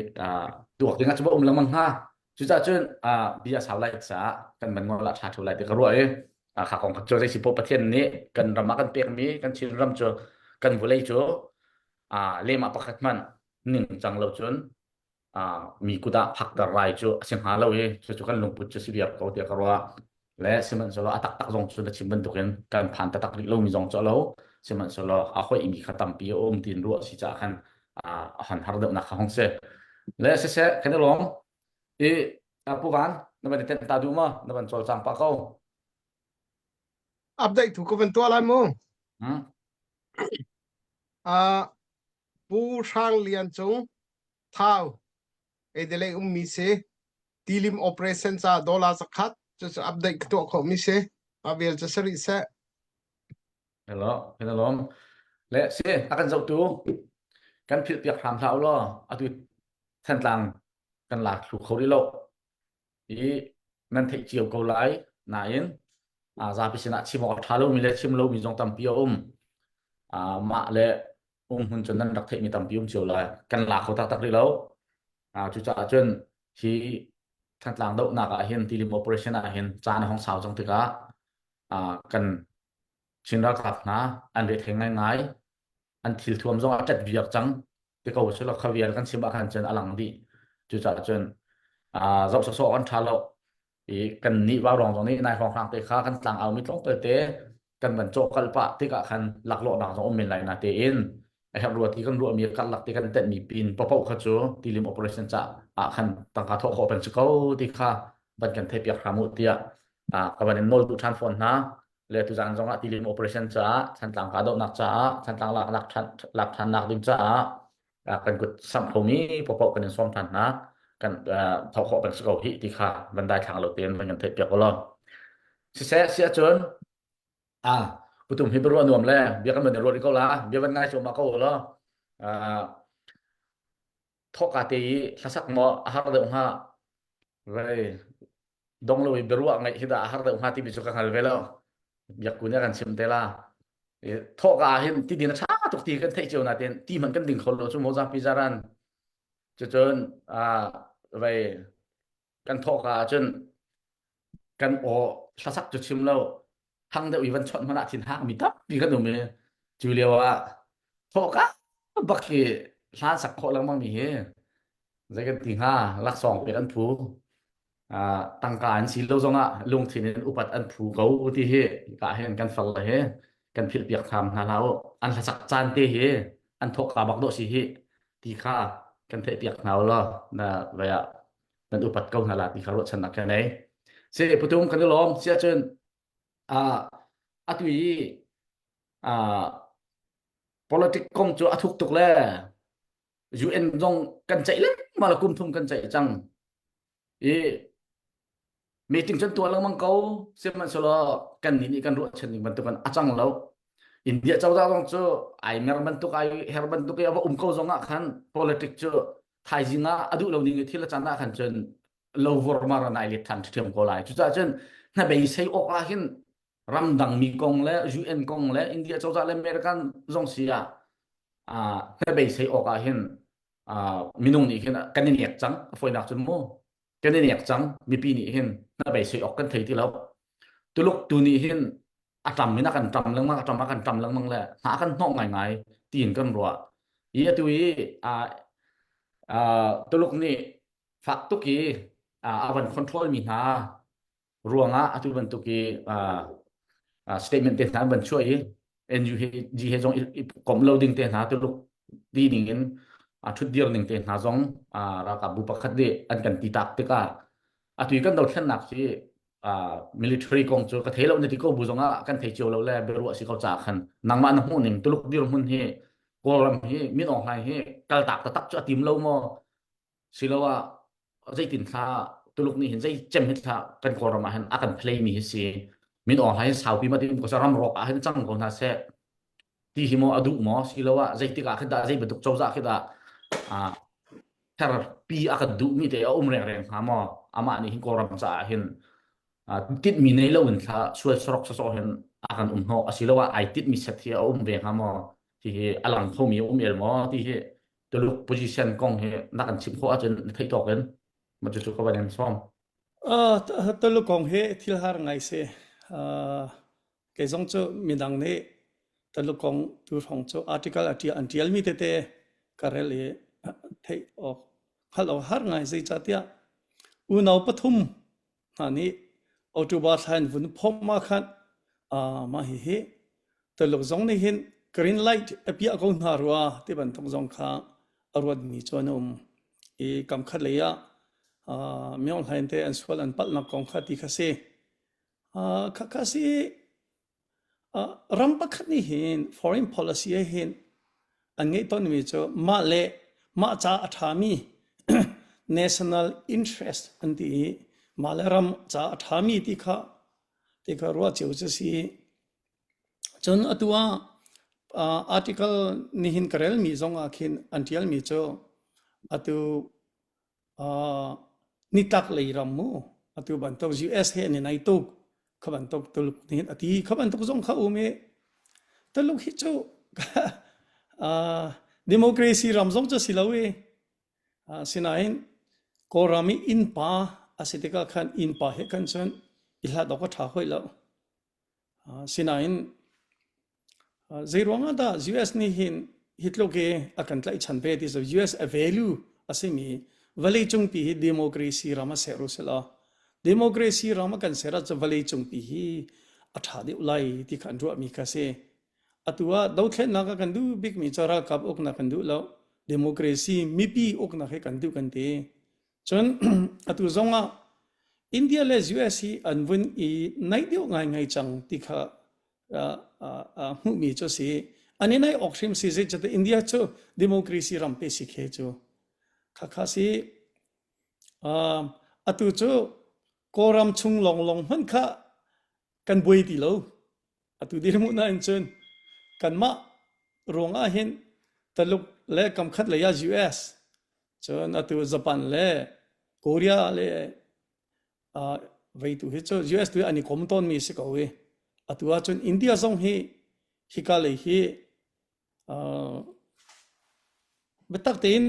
tuak ding ah cu um lengmang hnga cucaah cun bia sau lai caah kan van ngol ah ṭha ṭhu lai ti ka ruah i kha kong kha cu zei si poh Pathian nih kan ram ah kan pekmi kan Chin ram cu kan vawlei cu lehmah pakhat hmanh ning cang lo cun mi kut ah phakter rai cu a si hnga lo i cucu kan lungput cu si viar ko tiah ka ruah le sihmanhsehlaw a taktak zong cu na chim bantukin kan phan taktak rih lomi zong cu a lo sihmanhsehlaw a hoih mi kha tampi a um tiin ruah si caah khan a hon har deuhnak kha hong si le siseh kan i lawm i Pu Van na van i tenh ta duh maw na van cawlcang pah ko update tu ka van tuah lai mu hmm? uh, Pu Hrang Lian Cung Thau Adelaide ummi si tilim operation ca dollar zakhat cucu update ka tuah khawhmi si a vel cu si rih seh Hello, hello. Le si a kan zohtu kan philh piak hram hlah u law atu Thantlang kan lak thlu kho rih lo. I nan theih cio ko lai nain zapi sinah chim awk a ṭha lomi le chim lomi zong tampi a um. Mah le umhmun cun nan rak theihmi tampi um cio lai. Kan lak kho taktak rih lo. Cucaah cun hi Thantlang dohnak ah hin tilim operation ah hin caan a hong sau cang tikah kan Chin ralkap hna an rethei ngaingai. An thilthuam zong a ṭet viar cang. Ti ko sulaw kha vial kan chim ah khan cun a lang dih. Cucaah cun zoh sawsawh kan ṭha lo. I kan nih vaurawng zong nih nai hrawnghrang te kha kan tlang aumi tlawmpal te kan van cawh kal pah tikah khan laklawhnak zong um men lai na tein a herh rua ti kan ruahmi karlak te kan tenhmi pin papoh kha cu tilim operation ca ah khan tangka thawh khawh peng si ko ti kha van kan theih piak hram u tiah ka van in nawl duh ṭhan fawn hna le tuzan zong ah tilim operation caah Thantlang kahdohnak caah Thantlang laknak ṭhan lak ṭhannak ding caah kan kut samh khomi paohpaoh kan in sawm ṭhan hna kan thawh khawh peng si ko hih ti kha van dai thlang lo tein van kan theih piak law siseh si ahcun a putum hi biaruah nuam le bia kan van i ruat ko la bia van ngai cuahmah ko law thawka te i hlasak maw a har deuh hnga vei dong lo i biaruah ngaih hi dah a har deuh hnga timi cu ka hngal ve lo biakku nih a kan chim te la thawka ah hin ti din a ṭha tuk ti kan theih cio nain ti hmanh kan ding kho lo cu maw zapi zaran cucun vei kan thawka ah cun kan aw hlasak cu chim lo thang deuh i van chawnh hmanh ah thin hak mi tampi kan um i cu lio ah thawka bak hi hlan sak khawh lengmang mi hi zei kan ti hnga laksawng pek an phu. Tangka an si lo zongah lungthin in upat an phu ko ti hi ka hin kan fal le he kan philh piak tham hna hlah u. An hlasak caan te hi an thawkka bak dawh si hi ti kha kan theih piak hna u law na vai ah nan upat ko hna la ti kha ruahchannak ka nei. Si putum kan i lawm si ahcun atu i politic kong cu a thuk tuk le UN zong kan ceih lengmang le kum thum kan ceih cang i meeting cun tuah lengmang ko sihmanhsehlaw kan nih nih kan ruahchan ning bantukin a cang lo India cozah zong cu ai mer bantuk ai her bantuk i a va um ko zong ah khan politic cu thaizing ah a duh lo ning i thil a can ah khan cun lo vormar an ai let than ṭhiam ko lai cucaah cun hnabeisei awk ah hin ramdang mi kong le UN kong le India cozah le American zong si ah hnabeisei awk ah hin minung nih hin kan i nek cang a fawinak cun mu kan i nek cang mipi nih hin hnabeisei awk kan thei ti lo Tuluk tu nih hin a ṭam in a kan ṭam lengmang a ṭam a kan ṭam lengmang le hna a kan hnawh ngaingai tiin kan ruah i atu i Tuluk nih fak tuk i a van control mi hna ruangah atu bantuk i statement te hna an van chuah i NUG he zong i komh lo ding te hna Tuluk ti ding in ṭhutdir ning te hna zong ralkapbu pakhat nih an kan ti tak tikah atu i kan dothlennak hi military kong cu ka thei lo na ti ko bu zongah kan thei cio lo le biaruah si ko caah khan nangmah na hmuh ning Tuluk dirhmun hi Kawlram hi Min Aung Hlaing hi kaltak taktak cu a tim lo maw siloah zeitin thla Tuluk nih hin zei cem hi thla kan Kawlram ah hin a kan play mi hi si Min Aung Hlaing saupi ma tim ko sa ram rawk ah hin cang ko hna seh ti hi maw a duh maw siloah zeitik ah khi dah zei bantuk cozah khi dah therpi a kan duh mi te a um rengreng hnga maw amah nih hin Kawlram caah hin tinhmi nei lo in thla sual sorok sawsawh hin a kan um hnawh asiloah ai tinhmi set hi a um ve hnga maw ti hi a lang khomi a um el maw ti hi Tuluk position kong hi na kan chim khawh ahcun na theih tawk in ma cu ka van in sawm. Uh, Tuluk kong hi thil har ngai si. Uh, kei zong cu midang nih Tuluk kong tu hrawng cu article a ṭial an ṭialmi tete ka rel i theih awk hngalh awk har ngai zeicahtiah unau pathum hna nih October thla in vun phomh ah khan uh, mah hihi Tuluk zong nih hin green light a piah ko hna rua ti bantuk zong kha a ruatmi cu an um. I kam khat lei ah uh, Myo Hlain te an sual an palhnak kong kha ti kha si. Uh, kha kha si uh, ram pakhat nih hin foreign policy ah hin an ngeih tawnmi cu mah le mah ca a ṭhami national interest an ti i mah le ram ca a ṭhami ti kha ti kha ruah cio cu si. Cun atu ah article nihin ka relmi zong ah khin an ṭialmi cu atu nitlak lei ram mu atu bantuk US he an i nai tuk kha bantuk Tuluk nih a ti kha bantuk zong kha um i Tuluk hi cu democracy ram zong cu si lo i sinain Kawlram i innpa a si tikah khan innpa he khan cun i hlat awk a ṭha hoi lo. Sinain zeiruang ah dah US nih hin hi tluk hi a kan tlaihchan ve ti cu US a value a simi vawleicungpi hi democracy ram a ser u sih law democracy ram a kan ser ahcun vawleicungpi hi a ṭha deuh lai ti kha an ruahmi kha a si. Atu ah dothlennak a kan duh bikmi cu ralkap uknak kan duh lo. Democracy mipi uknak hi kan duh kan ti. Cun atu zong ah India le US hi an vun i naih deuh ngaingai cang ti kha hmuhmi cu a si. An i naih awk hrim si zeicahtiah India cu democracy ram pe si khe cu. Khakha si. Atu cu Kawlram chung lawnglawng hmanh kha kan buai ti lo. Atu dirhmun ah hin cun kanmah ruang ah hin Taluk le kamkhat lei ah US cun atu Japan le Korea le uh, vei tu hi cu US tu hi an i kom tawnmi si ko i atu ah cun India zong hi hika lei hi uh, biatak tein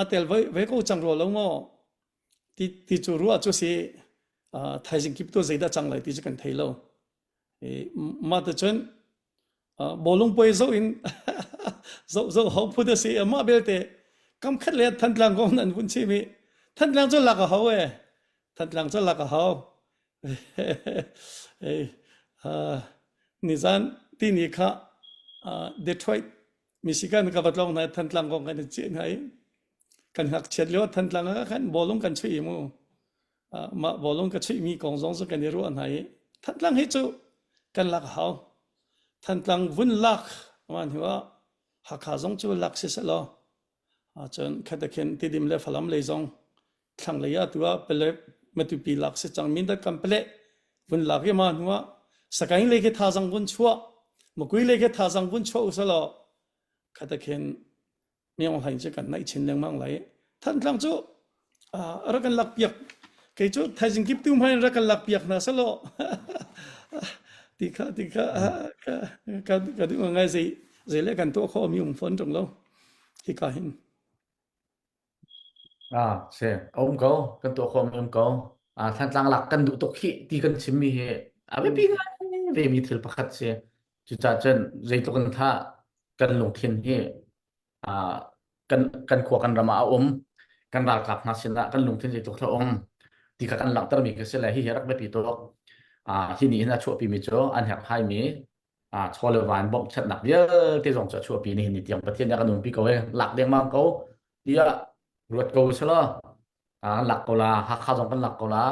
a tel ve, ve ko cang rua lo maw ti ti cu ruah cu si uh, thaizing kip tu zeidah cang lai ti cu kan thei lo Mah ticun bawlung puai zoh in zoh zoh hau phut a si. Mah belte kam khat le Thantlang kong nan vun chim i Thantlang cu lak a hau ee. Thantlang cu lak a hau. Ei, uh, nizan tini kha uh, Detroit, Michigan ka va tlawng hna Thantlang kong kan i ceh hna i kan ngakchiat lio Thantlang ah khan bawlung kan chuih i mu. Uh, mah bawlung ka chuihmi kong zong cu kan i ruah hna i Thantlang hi cu kan lak a hau. Thantlang vun lak man hnu ah Hakha zong cu lak si selaw Ahcun khatakhin Tidim le Falam lei zong thlanglei ah tu ah Palek Matupi lak si cang Mindat kan paleh vun lak i ma hnu ah Sagaing lei khi thazang vun chuah Makui lei khi thazang vun chuah usalaw khatakhin Myeong Hlaing cu kan naih chin lengmang lai. Thantlang cu rak kan lak piak kei cu thaizing kip tu hmai rak kan lak piak hna selaw ti kha ti kha ka ka duh ngai zei zei le kan tuah khawh mi um fawn ṭung lo hika hin. Ah, si, a um ko, kan tuah khawh mi um ko. Ah, Thantlang lak kan duh tuk hi ti kan chim mi hi a biapi ngai ve mi thil pakhat si. Cucaah cun zeitluk in tha kan lungthin hi ah kan kan khua kan ram ah a um kan ralkap hna sinah kan lungthin zeitluk tha um ti kha kan langhter mi khi si le hi hi rak biapi tuk. Ah, hi nih hin a chuahpi mi cu an herhhai mi ah chaw le van bawmhchanhnak vialte zong cu a chuahpi nihin ni tiang Pathian nih a kan umpi ko e lak dengmang ko tiah ruat ko selaw ah lak ko la Hakha zong kan lak ko la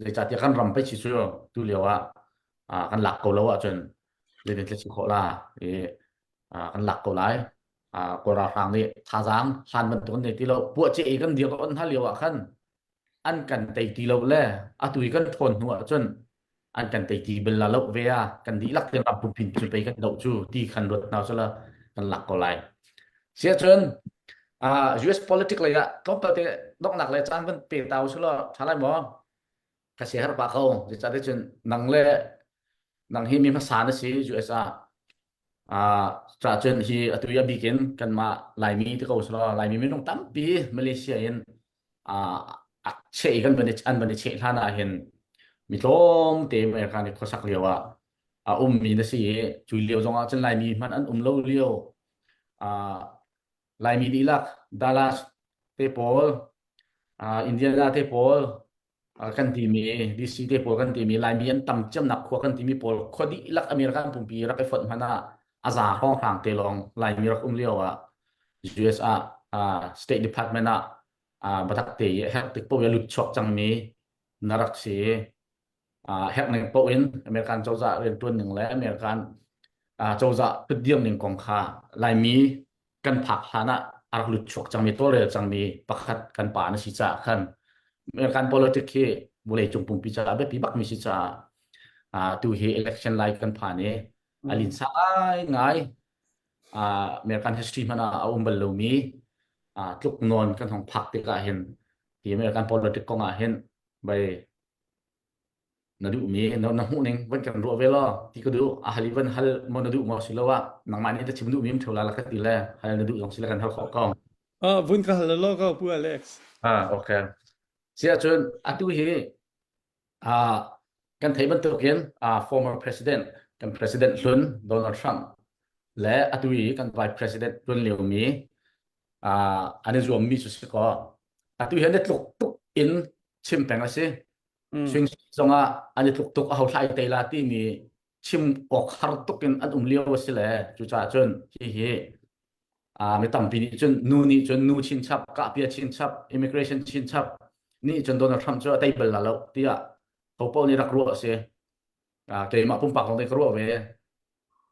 zeicahtiah kan ram pei si cu tu lio ah ah kan lak ko lo ahcun zeitin si khawh la i ah kan lak ko lai ah Kawl ralhrang nih thazaang hlan bantuk an nei ti lo puah ce i kan dir on hna lio ah khan an kan tei ti lo le atu i kan ṭhawn hnu ahcun an kan tei ti bel la lo ve a kan dihlak te ram pumpi cu pei kan doh cu ti khan ruat hna sala kan lak ko lai siahcun uh, US politic lei ah tlawmpal te donghnak le caan van pe ta usila ṭha lai maw ka si har pa ko zeicahtiah cun nang le nang hi mi hmasa na si US ah Ah, cun hi atu i a bik in kanmah Laimi ti ko selaw Laimi minung tampi Malaysia in ah a cheh i kan van i an van i cheh hlan ah hin mi tlawmte America nih khuasak lio ah a ummi na si i cu lio zong ah cun Laimi hmanh an um lo lio ah Laimi dihlak Dallas te pawl ah Indiana te pawl kan timi DC te pawl kan timi Laimi an tam ciamnak khua kan timi pawl khua dihlak American pumpi rak i fonh hmanh ah a za hrawnghrang te lawng Laimi rak um lio ah US ah uh, State Department ah uh, batak te i herh tik paoh i lut chuak cangmi na rak si uh, herh ning paoh in American cozah riantuan ning le American uh, cozah thutdiam ning kong kha Laimi kan phak hlan ah a rak lut chuak cangmi tawlrel cangmi pakhat kan pa na si caah khan American politics hi vawleicung pumpi caah biapi bakmi si caah uh, tu hi election lai kan phan i a linsa ngai ngai uh, American history hmanh ah a um bal lomi uh, tluk nawn kan hong phak tikah hin hi American politics kong ah hin bai na duhmi na, na hmuh ning van kan ruah ve law ti ka duh a hal i van hal maw na duh maw si lo ah nangmah nih na chim duhmi um theo la la ka ti le hal na duh zong si le kan hal khawh ko Ah, vun ka hal lo ko Pu Alex. ah okay si ahcun atu hi ah kan thei bantukin ah former president kan president hlun Donald Trump le atu i kan vice president hlun liomi ah an i zuammi cu si ko atu hi an i tluk tuk in chim peng a si Swing zongah an i tluk tuk a ho thlai te la timi chim awk har tuk in an um lio a si le cucaah cun hi hi mi tampi nih cun nu nih cun nu chinchap kahpia chinchap immigration chinchap nih cun Donald Trump cu a tei bal la lo tiah hopo nih rak ruah a si keimah pumpak zong ka ruah ve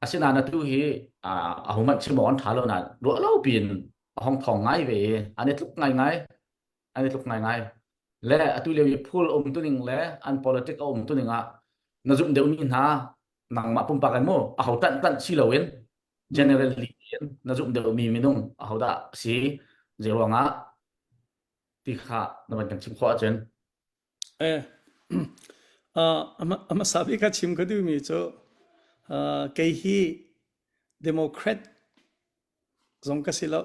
asinain atu hi a ho hmanh chim awk an ṭha lo nain ruah lo piin a hong thawng ngai ve i an i tluk ngaingai an i tluk ngaingai le atu lio i phul um tuning le an politic a um tuning ah na zumh deuhmi hna nangmah pumpak in mu a ho tanh tanh si loin generally in na zumh deuhmi minung a ho dah si zei ruangah ti kha na van kan chim khawh ahcun Eh uh, a hmasa bik ka chim ka duhmi cu uh, kei hi Democrat zong ka si lo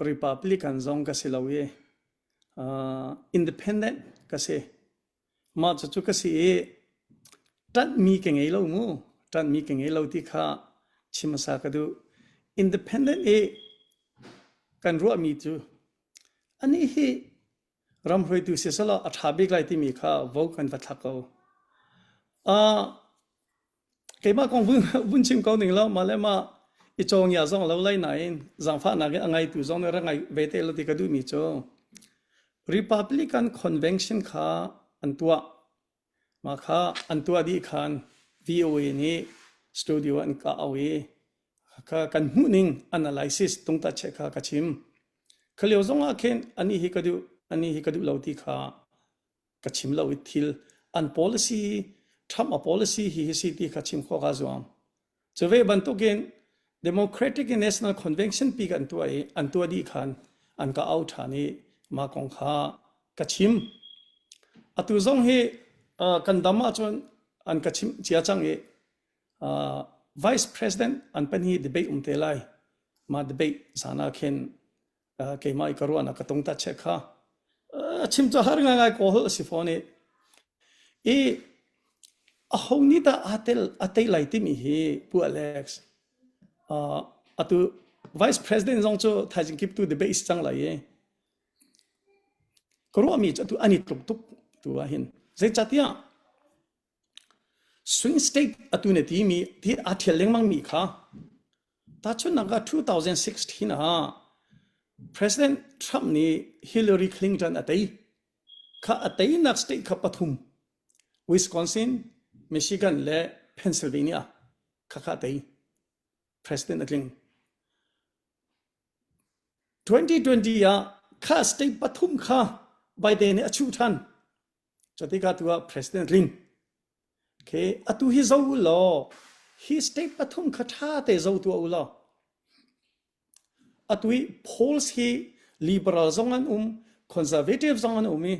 Republican zong ka si lo i uh, independent ka si. Mah cucu ka si i ṭanhmi ka ngei lo mu. Ṭanhmi ka ngei lo ti kha chim hmasa ka duh. Independent i kan ruahmi cu anih hi. Ram hruaitu si selaw a ṭha bik lai timi kha vo kan va thlak ko. Uh, keimah kong vun, vun chim ko ning law mah le mah i cawngia zong lo lai nain zaangfahnak in a ngaitu zong nih rak ngai ve te lo ti ka duhmi cu Republican Convention kha an tuah. Mah kha an tuah dih khan VOA nih studio an ka au i kha kan hmuhning analysis tungta che kha ka chim. Kha lio zong ah khin ani hi ka duh ani hi ka duh lo ti kha ka chim lo i thil an policy Trump a policy hi hi si ti kha chim khawh ka zuam. Cu ve bantukin Democratic National Convention pi kan tuah i an tuah dih khan an ka au ṭhan i mah kong kha ka chim. Atu zong hi uh, kan dam ahcun an ka chimh cia cang i uh, Vice President an pan hi debate um te lai. Mah debate zan ah khin uh, keimah i ka ruahnak ka tung ta che kha. Uh, chim cu har ngaingai ko hol a si fawn i i aho nih dah aa tel a tei lai timi hi Pu Alex uh, atu Vice President zong cu thaizing kip tu debate si cang lai i ka ruahmi cu atu an i tluk tuk tu ah hin zeicahtiah Swing state atu na timi ti aa ṭhial lengmangmi kha tahchunhnak ah 2016 ah President Trump nih Hillary Clinton a tei. Kha a teinak state kha pathum Wisconsin, Michigan le Pennsylvania kha kha a tei. President a tling. 2020 ah kha state pathum kha Biden nih a chuh ṭhan. Cutikah tu ah president tling. Okay, atu hi zo u law, hi state pathum kha ṭha te zo tuah u law. Atu hi polls hi liberal zong an um, conservative zong an um i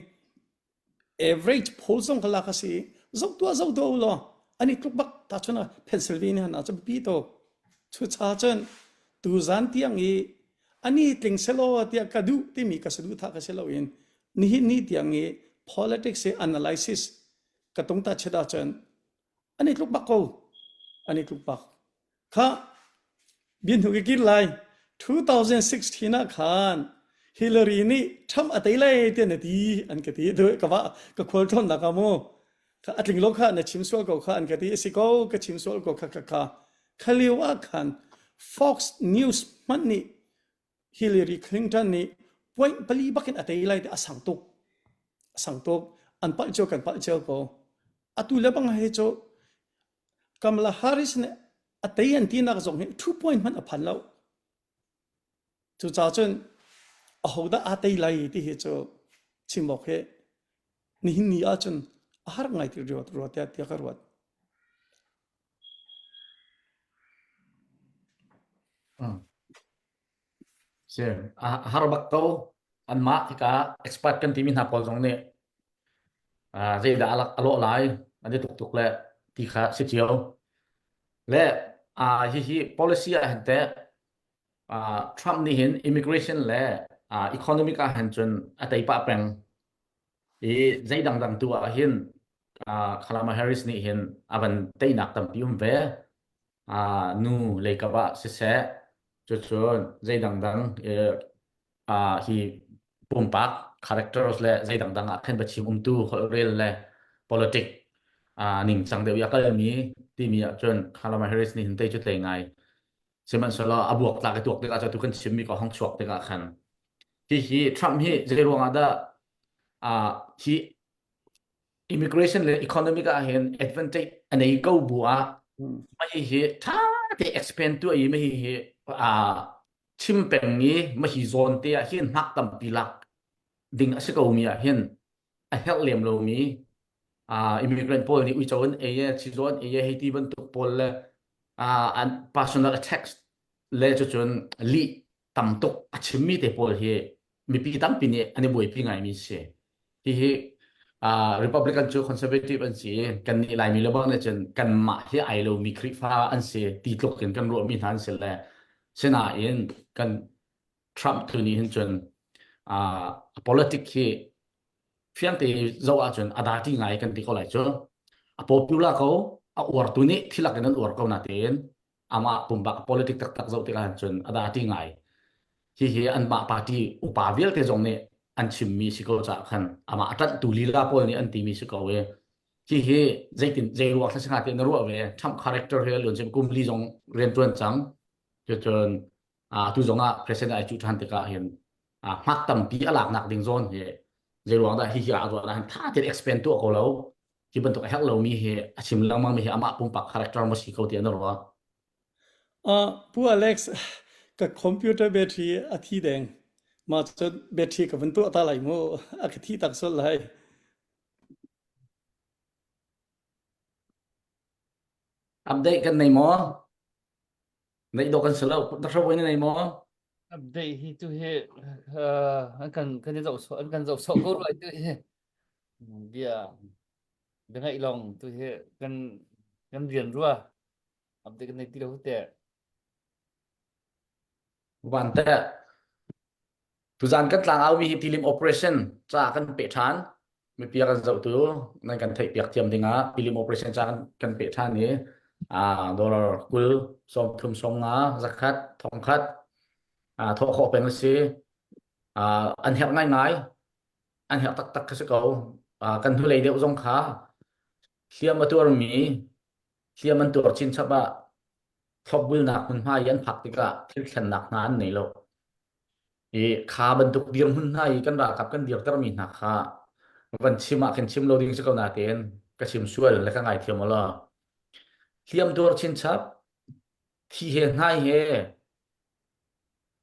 average poll zong kha lak a si. Zoh tuah zoh tuah u law, an i tluk bak ta chun ah Pennsylvania na cu biapi tuk. Cucaah cun tuzan tiang i ani tling selaw tiah ka duh timi ka saduhthah ka si loin nihin ni tiang i politics i analysis ka tung ta chet ahcun an i tluk bak ko an i tluk bak kha bin hnu kir lai 2016 ah khan Hillary nih Trump a tei lai tiah na ti an ka ti ka va ka khual thawn nak mu kha a tling lo kha na chim sual ko kha an ka ti a si ko ka chim sual ko kha kha kha kha lio ah khan Fox News hmanh nih Hillary Clinton nih point pali bakin a tei lai ti a sang tuk. A sang tuk. An palh cio kan palh cio ko. Atu le bang he cu Kamala Harris nih a tei an tinak zong hi two point hmanh a phan lo. Cucaah cun ahodah aa tei lai ti hi cu chim awk hi nihin ni ahcun a har ngai ti ruat ruat tiah tiah ka ruat. Si, a har bak ko. Anmah hika expert kan timi hna pawl zong nih zeidah a lawh lai an ti tuk tuk le ti kha si cio. Le hihi policy ah hin teh Trump nih hin immigration le economic ah hin cun a tei pah peng. I zei dangdang tu ah hin Kamala Harris nih hin a van teinak tampi um ve. Nu leikap ah siseh, cucun zei dangdang hi pumpak characters le zei dangdang ah khin biachim umtu holhrel le politic ningcang deuh i a kalmi timi ahcun Kamala Harris nih hin tei cu tlei ngai. Sihmanhsehlaw a buaktlak i tuak tikah cu tu kan chimmi ko hong chuak tikah khan hihi Trump hi zei ruangah dah hi immigration le economic ah hin advantage a nei ko bu ah mah hi tha te expand tu i mah hi chim peng i mah hi zawn te ah hin hmak tampi lak ding a si ko mi ah hin a herh lem lo mi immigrant pawl nih uico an ei e chizo an ei e hei ti bantuk pawl le an personal attacks le cucun lih tam tuk a chimmi te pawl hi mipi tampi nih an i buaipi ngaimi si. Hihi uh, Republican cu conservative an si kan nih Laimi le bang nih cun kanmah hi ai lomi Khrihfa an si ti tluk in kan ruahmi hna an si le sinain kan Trump tu nih hin cun uh, politic hi fiang te zoh ahcun a dati ngai kan ti ko lai cu a popular ko a uartu nih thilak in an uar ko natein amah pumpak politic taktak zoh tikah cun a dati ngai hihi anmah party upa vialte zong nih an chimmi si ko caah khan amah a ṭanhtu lila pawl nih an timi si ko i hihi zeitin zei ruang thla singa ti na ruah ve Trump character hi luan kum li zong rian ṭuan cang cucun tu zong ah president ai cuh ṭhan tikah hin hmak tampi a laknak ding zawn hi zei ruang dah hihi a ruah hin tha tein explain tuah ko lo hi bantuk a herh lomi hi a chim lengmang mi hi amah pumpak character ma si ko ti an ruah Pu Alex, ka computer battery a thi deng. Mah cun battery ka vun tuah ta lai mu. A ka thi tak sual lai. Update kan nei maw? Neih dawh kan si lo. Dr. Wayne na nei maw? Update hi tu hi an kan kan i zoh an kan zoh sawh ko rua tu hi. Bia bia ngaih long tu hi kan kan rian rua. Update kan nei ti lo te. Van te. Tuzan kan tlangau mi hi tilim operation ca kan pe ṭhan. Mipi a kan zohtu nan kan theih piak thiam dingah tilim operation ca kan, kan pe ṭhan i ah dollar 20 sawmthum 50 zakhat thongkhat ah thawh khawh peng a si. Ah an herh ngaingai. An herh taktak kha si ko. Ah kan hnulei deuh zong kha hliam a tuarmi hliam an tuar chinchap ah thlopbulnak hmunhma i an phak tikah thil thlennak hna an nei lo. I kha bantuk dirhmun hna i kan ralkap kan dirtermi hna kha van chim ah khin chim lo ding si ko natein ka chim sual le ka ngaithiam law. Hliam tuar chinchap, thi he hnai he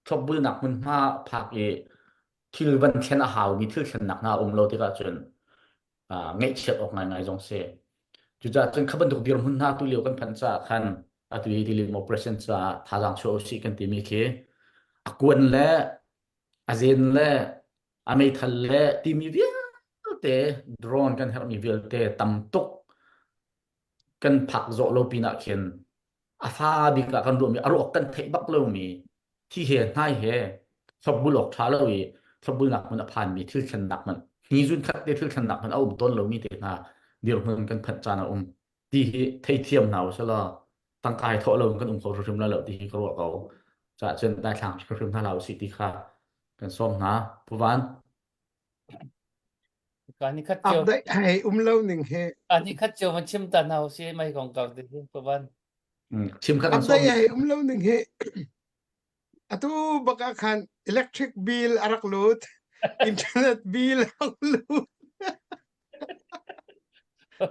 thlopbulnak hmunhma phak i thil van thlen a haumi thil thlennak hna um lo tikah cun ngaihchiat awk ngaingai zong si. Cucaah cun kha bantuk dirhmun hna tu lio kan phanh caah khan atu hi tilim operation caah thazaang chuah usih kan timi khi a kuan le a zen le a meithal le timi vialte drone kan herhmi vialte tam tuk kan phak zawh lo pinah khin a fa bik ah kan ruahmi a ruak kan theih bak lomi thi he hnai he thlopbul awk ṭha lo i thlopbulnak hmun a phanmi thil thlennak hmanh hni zun khat te thil thlennak hmanh a um tawn lomi te hna dirhmun kan phanh caan a um ti hi theithiam hna usalaw tangka hi thawh lo in kan um kho hrimhrim lai lo ti hi ka ruah ko caah cun daithlang hrimhrim hna hlah usih ti kha kan sawm hna Pu Van Ka ni khat cio Update hei um lo ning hi. Ka ni khat cio van chim ta hna usih mai kong kau te hi Pu Van. Chim kha kan sawm. Update hei um lo ning hi. Atu bak ah khan electric bill a rak lut, internet bill a rak lut.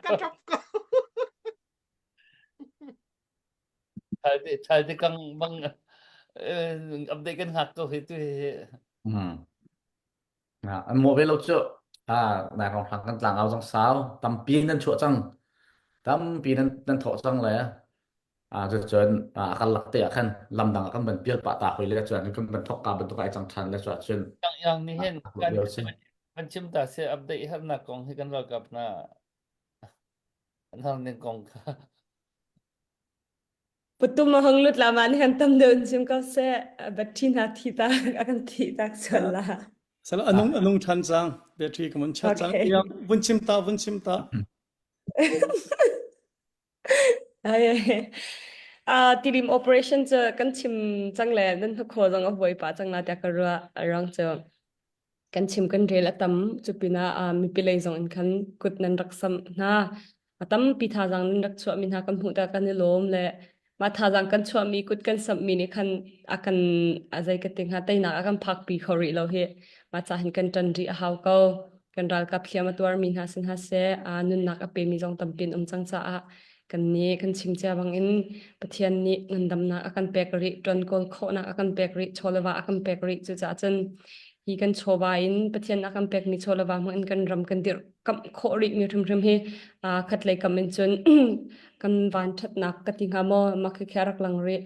Ka ṭap ko. Thalte thalte kang bang update kan hngak ko hi tu hi. Hmm. An mawh ve lo cu. Ah, nai rong hlang kan tlangau zong sau. Tampi nan chuah cang. Tampi nan nan thawh cang le. Ah, cucun ah, a karlak te ah khan lamdang ah kan van pial pah ta hoi le cun kan van thok ka bantuk ai cang than le cu ahcun Yang yang ni hin ah, kan lio si. kan chim ta se update harnak kong hi kan ralkap na an har ning kong kha. Putum a hung lut la ma ni han tam deuh in chim ko seh battery hna thi ta a kan thi tak sual la. Sal anung anung than cang battery ka mun chat cang. Okay. Ya vun chim ta vun chim ta. Ai ah tilim operation cu kan chim cang le nan hnakhaw zong a huai pah cang la tiah ka ruah a ruang cu kan chim kan rel a tam cu pinah ah mipi lei zong in khan kut nan rak samh hna a tampi thazaang nan rak chuahmi hna kan hmuh tikah kan i lawm le mah thazaang kan chuahmi kut kan samhmi nih khan a kan a zei ka ti hnga teinak a kan phakpi kho rih lo hi mah ca hin kan ṭan rih a hau ko kan ralkap hliam a tuarmi hna sin hna seh nunnak a pemi zong tampi an um cang caah kan nih kan chim cia bangin Pathian nih ngandamnak a kan pek rih ṭuan kawl khawhnak a kan pek rih chawleva a kan pek rih cucaah cun hi kan chawva in Pathian a kan pekmi chawleva hmang in kan ram kan dirh kamh khawh rih mi hrimhrim hi khatlei kam in cun kan van ṭhatnak ka ti hnga maw mah khi a rak lang rih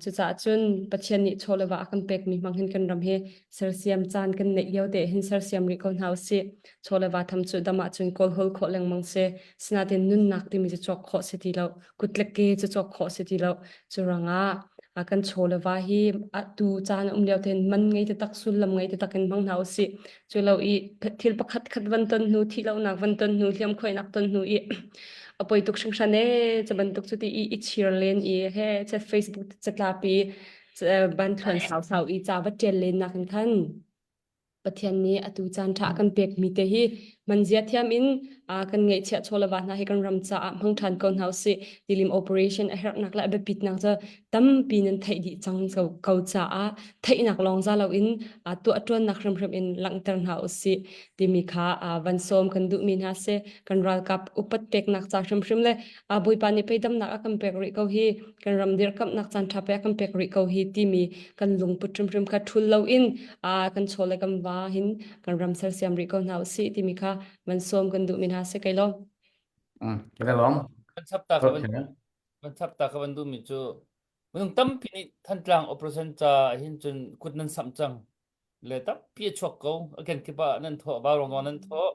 cucaah cun Pathian nih chawleva a kan pekmi hmang hin kan ram hi sersiam caan kan neih lio te hin sersiam rih ko hna usih. Chaw le va tham cu dam ahcun kawl hol khawh lengmang si. Sinain nunnak timi cu cawk khawh si ti lo. Kutlek ke cu cawk khawh si ti lo. Cu rangah kan chaw le va hi atu caan a um lio tein man ngei taktak sullam ngei taktak in hmang hna usih. Cu lo i thil pakhat khat van ton hnu, thih lonak van ton hnu, hliam khuainak ton hnu i a poi tuk hringhran ee cu bantuk cu ti i i chir len i he Facebook catlapi ban thluan sau sau i ca va ṭial len nak in khan. Pathian nih atu caan ṭha a kan pekmi te hi manzia thiam in kan ngeihchiah chaw le va hna hi kan ram caah hmang ṭhan ko hna usih. Tilim operation a herhnak le a biapitnak cu tampi nan theih dih cang ko, ko caah theihnak lawng za loin tuah ṭuannak hrimhrim in langhter hna usih timi kha van sawm kan duhmi hna si. Kan ralkap upat peknak ca hrimhrim le Bawipa nih pei damnak a kan pek rih ko hi kan ram dirkamhnak caan ṭha pe a kan pek rih ko hi timi kan lungput hrimhrim kha ṭhul loin kan chaw le kan va hin kan ram sersiam rih ko hna usih timi kha van sawm kan duhmi hna si kai lo. Ka lawm. Kan chap ta ka van kan chap ta ka van duhmi cu minung tampi nih Thantlang operation ca hin cun kut nan samh cang le tampi a chuak ko a kenkip ah nan thawh vaurawng nan thawh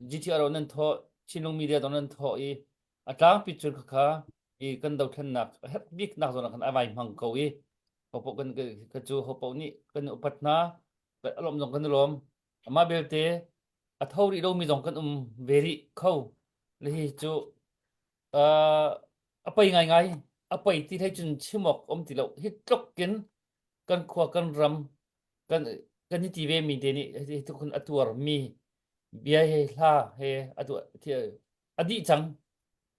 GTR nan thawh Chinlung media dong nan thawh i a tlangpi cun khakha i kan dothlennak a herh biknak zawn ah khan a vai hmang ko i hopoh kan ka cu hopoh nih kan upat hna a lawm zong kan i lawm amah belte a tho rih lomi zong kan um ve rih kho le hi cu a pei ngaingai a pei ti hlei cun chim awk um ti lo hi tluk in kan khua kan ram kan kan i ti ve mi te nih hi tluk in a tuar mi bia he hla he a a dih cang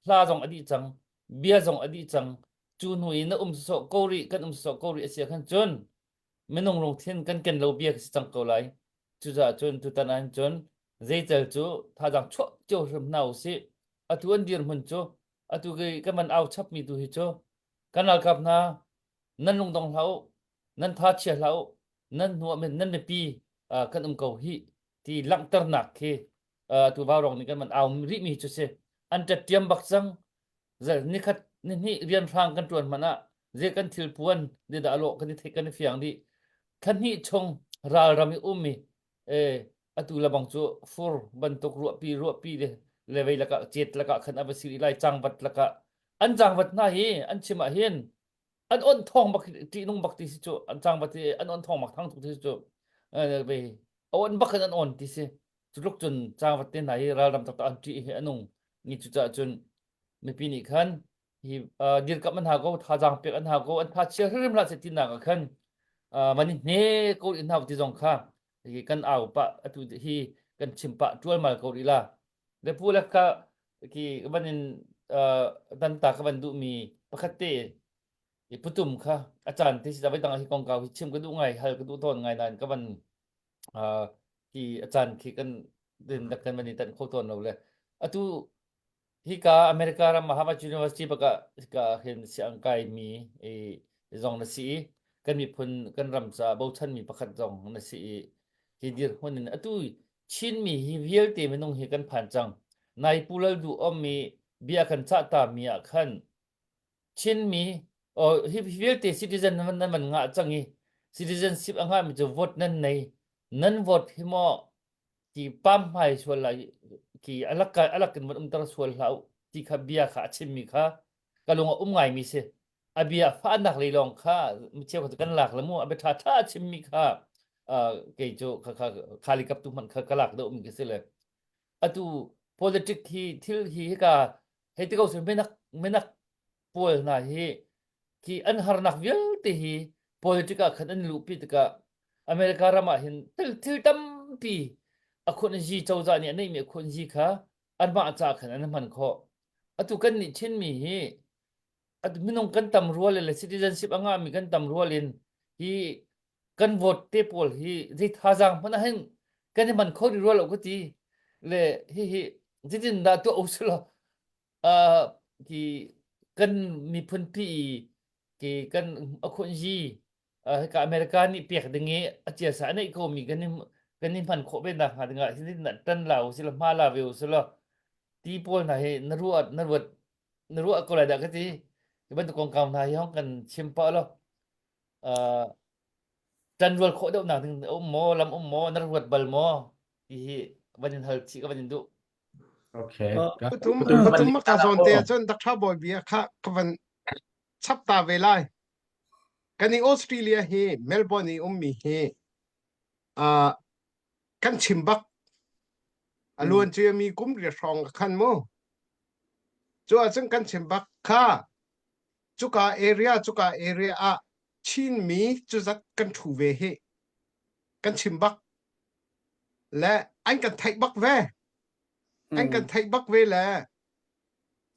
hla zong a dih cang bia zong a dih cang cu hnu i na um sawh ko rih kan um sawh ko rih a si ah khan cun minung lungthin kan ken lo bia si cang ko lai cucaah cun tutan ah cun zeitel cu thazaang chuah cio hrim hna usih atu an dirhmun cu atu kan van au chapmi tu hi cu kan ralkap hna nan lungdong hlah u nan tha chia hlah u nan hnu ah nan mipi kan um ko hi ti langhternak khi tu vaurawng nih kan van au rihmi cu si an ṭetṭiam bak cang nikhat nihnih rian hrang kan ṭuan hmanh ah zei kan thil puan de dah lawh kan i theih kan i fiang dih thla hnih chung ralram i ummi eh atu lebang cu fur bantuk ruahpi ruahpi le le vei lakah cet lakah khan a va si lai cangvat lakah an cangvat hna hi an chim ah hin an on thong bak ṭihnung bak ti si cu an cangvat hi an on thong bak thang tuk ti si cu ve a on bak in an on ti si cu tluk cun cangvat te hna hi ralram taktak an ṭih hi anung ni cu caah cun mipi nih khan hi dirkamh an hau ko thazaang pek an hau ko an tha chia hrimhrim hlah seh tinak ah khan van i hne ko rih hna ti zong kha hi kan au pah atu hi kan chim pah ṭualmal ko rih la le pu le ka ki van in dan ta ka van duhmi pakhat te i putum kha a caan te si voi dang hi kongkau hi chim ka duh ngai hal ka duh tawn ngai nain ka van hi a caan khi kan din kan van i tan kho tawn lo le atu Hika America ram Harvard University bak ah hika hin siang kaimi i zong na si i kan miphun kan ram caah bochanmi pakhat zong na si i hi dirhmun in atu Chinmi hi vialte minung hi kan phan cang. Nai Pu Lal Duh Om i bia kan cah ta mi ah khan Chinmi oh, hi vialte citizen nan nan ngah cang i citizenship a ngahmi cu vote nan nei nan vote hi maw ki pam hmai sual lai ki alak alak in van umter sual hlah u ti kha bia kha a chimmi kha ka lung a um ngaimi si a bia fahnak lei lawng kha mi cheu kha kan lak le mu a bia tha tha a chimmi kha kei cu kha kha khali kap tu hmanh kha ka lak deuh mi khi si le atu politic hi thil hi hika hei ti ko su menak menak pawl hna hi khi an harnak vialte hi politic ah khan an luhpi tikah America ram ah hin thil, thil tampi a khunzi cozah nih a neihmi a khunzi kha anmah ca khan an hman khawh. Atu kan nih Chinmi hi atu minung kan tam rual le citizenship a ngahmi kan tam rual in hi kan vote te pawl hi zei thazaang hmanh ah hin kan i hman kho rih rua lo ka ti le hi hi zeitin dah tuah usih uh, ki kan miphun pi ki kan akhunji uh, hika America nih pek ding i a ciasa a neih ko mi kan i kan i hman khawh ve nak hnga dingah hin tan la u sila hma la ve u sila ti pawl hna hi na ruat na ruat na ruah ko lai dah ka ti ti bantuk kongkau hna hi hong kan chim pah lo uh, tan rual khawh deuh nak ding um maw lam um maw na ruat bal maw ti hi van in hal chih ka van in duh Okay. Pathum pathum ka zawn te ahcun Dr. Bawi bia kha ka van chap ta ve lai. Kan i Australia hi Melbourne i ummi hi uh, kan chim bak a luan cia mi kum ria hrawng ka khan mu. Cu ahcun kan chim bak kha cuka area cuka area ah Chinmi cu zat kan thu ve hi kan chim bak. Le an kan theih bak ve. An kan theih bak ve le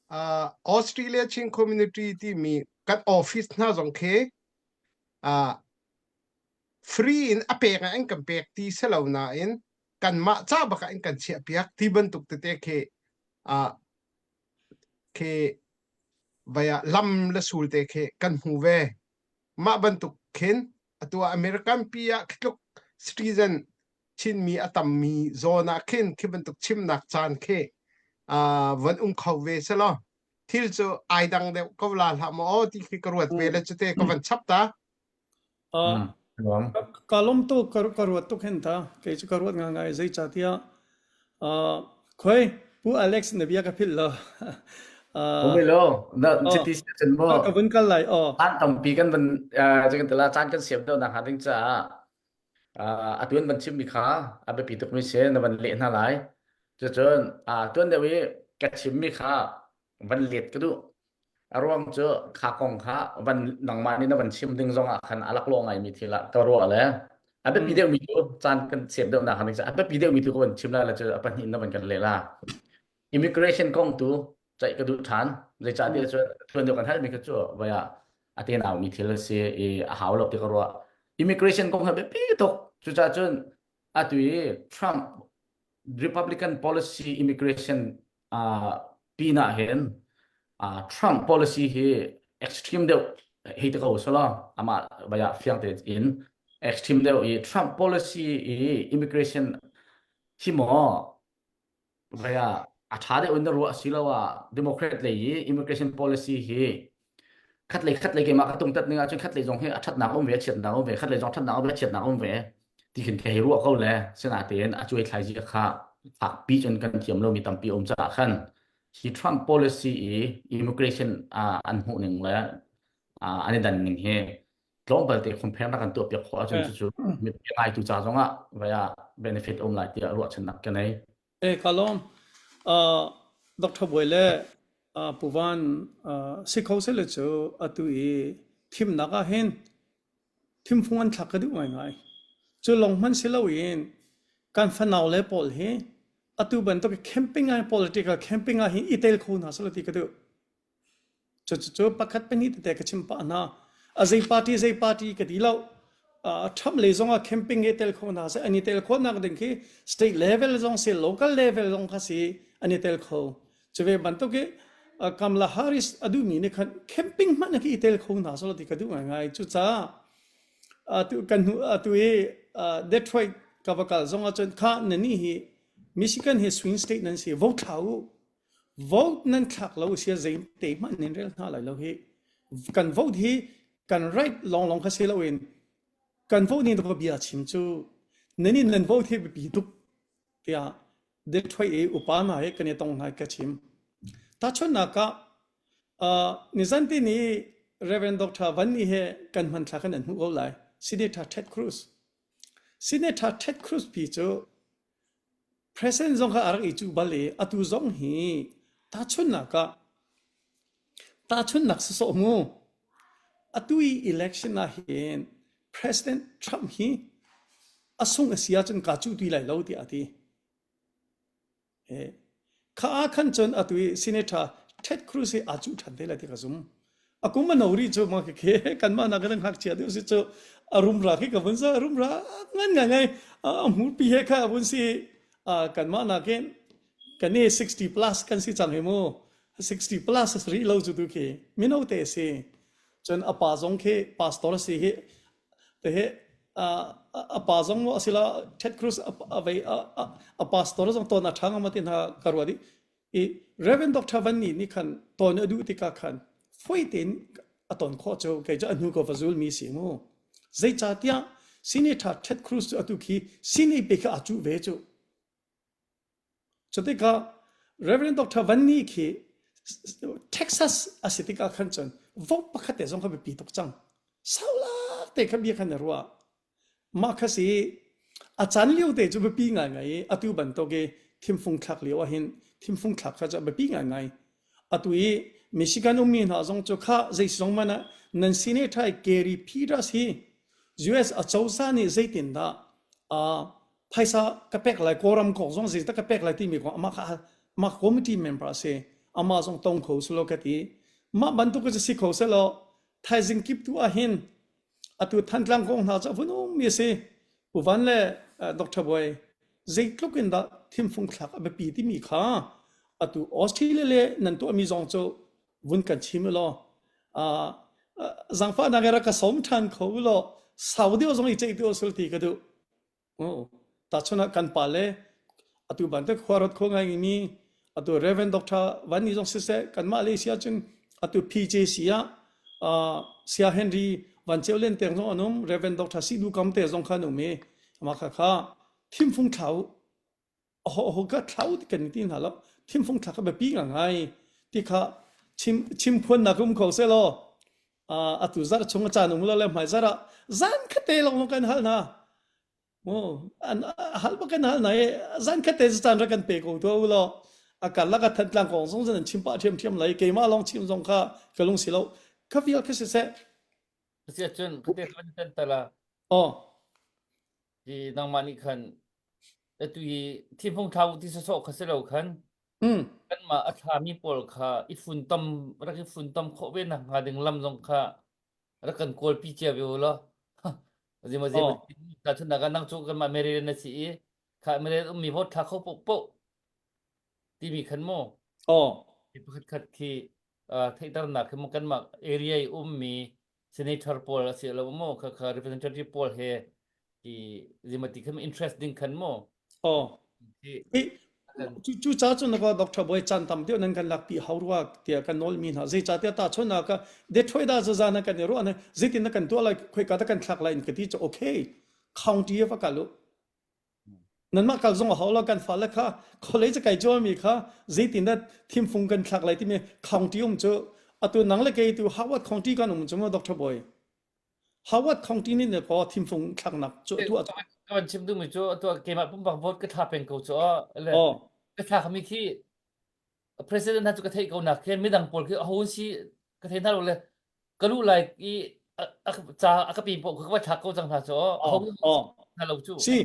uh, Australia Chin Community timi kan office hna zong khi uh, free in a pek ah an kan pek ti si lo nain kanmah ca bak ah an kan chiah piak ti bantuk tete khi uh, khi vaya lam le sul te khi kan hmu ve mah bantuk khin atu ah American pi ah tluk citizen Chinmi a tammi zawn ah khin khi bantuk chimnak caan khi uh, van um kho ve selaw thil cu ai dang deuh ko la hlah maw aw ti khi ka ruat ve le cute ka van chap ta. Uh, ka lom tu ka ruat tuk hen ta kei cu ka ruat nga ngai zei ca tiah uh, khoi pu Alex na bia ka philh lo. Uh, lo na city cun mo ka vun kal lai o an tampi kan van uh, kan tala caan kan siam deuh nak ding caah Uh, atu an van chimmi kha a biapi tukmi si na van leh hna lai. Cucun uh, tuan deuh i ka chimmi kha van let ka duh. A ruang cu kha kong kha van nangmah nih na van chim ding zong ah khan a laklawh ngaimi thil ah ka ruah le a biapi deuhmi cu caan kan sep deuh nak a biapi deuhmi tu ka van chim lai le cu a pahnih na van kan leh la. Immigration kong tu ceih ka duh ṭhan. Zeicahtiah cun tuan deuh kan halmi kha cu voi ah a tenaumi thil a si i a hau lo ti ka ruah. Immigration kong hi biapi tuk. Cucaah cun atu i Trump Republican policy immigration uh, pinah hin uh, Trump policy hi extreme deuh hei te ko sala amah baya fiang te in extreme deuh i Trump policy i immigration hi maw Vaya a ṭha deuh in na ruah asiloah Democrat lei i immigration policy hi khatlei khatlei keimah ka tungtat ning ahcun khatlei zong hi a ṭhatnak um ve a chiatnak um ve khatlei zong ṭhatnak um ve a chiatnak um ve ti khin ka hei ruah ko le sinatein a cuai thlai zia kha fakpi cun kan thiam lomi tampi um caah khan hi Trump policy i immigration an hmuh ning le an i dan ning hi tlawmpal te compare na kan tuah piak khawh ahcun cucu mipi ngaitu ca zongah vaya benefit um lai tiah ruahchannak ka nei. Eh ka lawm. Uh, Dr. Boi le uh, Pu Van uh, si kho se le cu atu i thimnak ah hin thimfung an thlak ka duh ngaingai. Cu lawng hmanh si loin kan fanau le pawl hi atu bantuk camping ah political camping ah hin i tel kho hna selaw ti ka duh. Cucu pakhat pahnih tete ka chim pah hna. A zei party zei party ka ti lo. Uh, Trump lei zong ah camping he tel kho hna seh an i tel khawhnak ding khi state level zong si local level zong kha si an i tel kho. Cu ve bantuk i uh, Kamala Harris a duhmi nih khan camping hmanh khi i tel kho hna selaw ti ka duh ngaingai. Cucaah atu kan hnu atu i uh, Detroit ka va kal zong ahcun kha nani hi Michigan hi swing state nan si vote thla u Vote nan thlak lo sia zeite hmanh nan rel hna lai lo hi. Kan vote hi kan right lawnglawng kha si loin kan vote ning ka bia chim cu nan in nan vote hi biapi tuk tiah Detroit i upa hna he kan i tong hna ka chim. Tahchunhnak ah uh, nizan ti ni Reverend Dr. Van Ni he kan hmanthlak kan an hmuh ko lai. Senator Ted Cruz. Senator Ted Cruz pi cu President zong kha a rak i cuh bal i atu zong hi tahchunhnak ah tahchunhnak sawsawh mu. Atu i election ah hin President Trump hi a sung a si ahcun kaa cuh ti lai lo tiah a ti. Kha ah khan cun atu i Senator Ted Cruz hi aa cuh ṭhan te lai ti ka zum. A kum a no rih cu ma khi kanmah nak in ngakchia deuh si cu a rumra khi ka vun sa rumra ngan ngai ngai a hmurpi he kha a vun si kanmah nakin kan i 60 plus kan si cang hi mu 60 plus rih lo cu tu khi mino te si cun a pa zong khi pastor si hi te he a pa zong mo asila Ted Cruz a vei a pastor zong ton a ṭha ngam tin ha ka ruat i I Reverend Dr. Van Ni nih khan ton a duh tikah khan fawi tein a ton khawh cu kei cu a hnu ko va zulmi si mu. Zeicahtiah Senator Ted Cruz cu atu khi sini pe kha aa cuh ve cu. Cutikah Reverend Dr. Van Ni khi Texas a si tikah khan cun vote pakhat te zong kha biapi tuk cang. Saulak te kha bia khan a ruah. Mah kha si a caan lio te cu biapi ngaingai i atu bantuk i thimfung thlak lio ahhin thimfung thlak kha cu a biapi ngaingai. Atu i Michigan ummi hna zong cu khah zeizong hmanh ah nan senator Gary Peters hi US acozah nih zeitindah uh, Phaisa ka pek lai Kawlram kong zong zei ka pek lai timi kong amah kha amah committee member a si. Amah zong tong kho selaw ka ti. Mah bantuk cu si kho selaw thaizing kip tu ah hin atu Thantlang kong hna cu a vun ummi a si. Pu Van le Dr. Bawi zeitluk in dah thimfung thlak a biapi timi kha atu Australia le nan tuahmi zong cu vun kan chim u law zangfahnak in rak ka sawm ṭhan kho u law sau deuh zong i ceih deuh sul ti ka duh. Tahchun ah kan pa le atu bantuk khuaruat kho ngaimi atu Reverend Dr. Van Ni zong siseh kanmah le si ahcun atu PJC ah Saya Henry Van Ceu Len teng zong an um Reverend Dr. Sidu Kam te zong kha an um i amah kha kha thimfung thlau aho aho ka thlau ti kan ti hna lo thimfung thla kha biapi ngai ti kha chim chim phuannak um kho se law atu zarh chung a caan um lo le hmai zarh ah zan khate lawng kan hal hna mu an hal ba kan hal na i zan khate caan ra kan pe ko to u law a karlak a thantlang kong zong zan an chim pah ṭhiam ṭhiam lai keimah lawng chim zong kha ka lung si lo kha vial kha siseh Asiah cun khate kan tan tala oh Hi nangmah nih khan atu hi thimfung thlau ti sawsawh kha si lo khan mm kanmah a thlami pawl kha i funtom rak i funtom khawh ve nak hnga ding lam zong kha rak kan kawlpi cia ve u law. Zima zima oh ta chun nak nang cu kanmah Maryland na si i kha Maryland ummi vote thla kho poh poh timi khan mu oh hi pakhat khat khi theihternak khi mu kanmah area i ummi senator pawl a si lo mu kha kha representative pawl he i zimati khan interest ding khan mu oh i cu cu ca cun ka doctor boy chan tam deuh nan kan lak pi hau rua tiah kan nawl mi hna zei ca tiah ta chon na ka Detroit da za na kan i ruah na zeitin na kan tuah lai khoi ka ta kan thlak lai in ka ti chu okay county va kal u Nanmah kal zong a hau lo kan fale kha college kai mi kha zeitindah thimfung kan thlak lai timi county um cu atu nang le kei tu Howard County kan um cu mu Dr. Boy Howard County nih ne ko thimfung thlaknak cu atu ka van chim duhmi cu atu keimah pumpak vote ka thla peng ko cu le oh ka thlak mi khi president hna cu ka theih ko nak khin midang pawl khi aho si ka thei hna lo le ka luh lai i ca a ka pi paoh ka va thlak ko cang hna cu aho oh hna lo cu si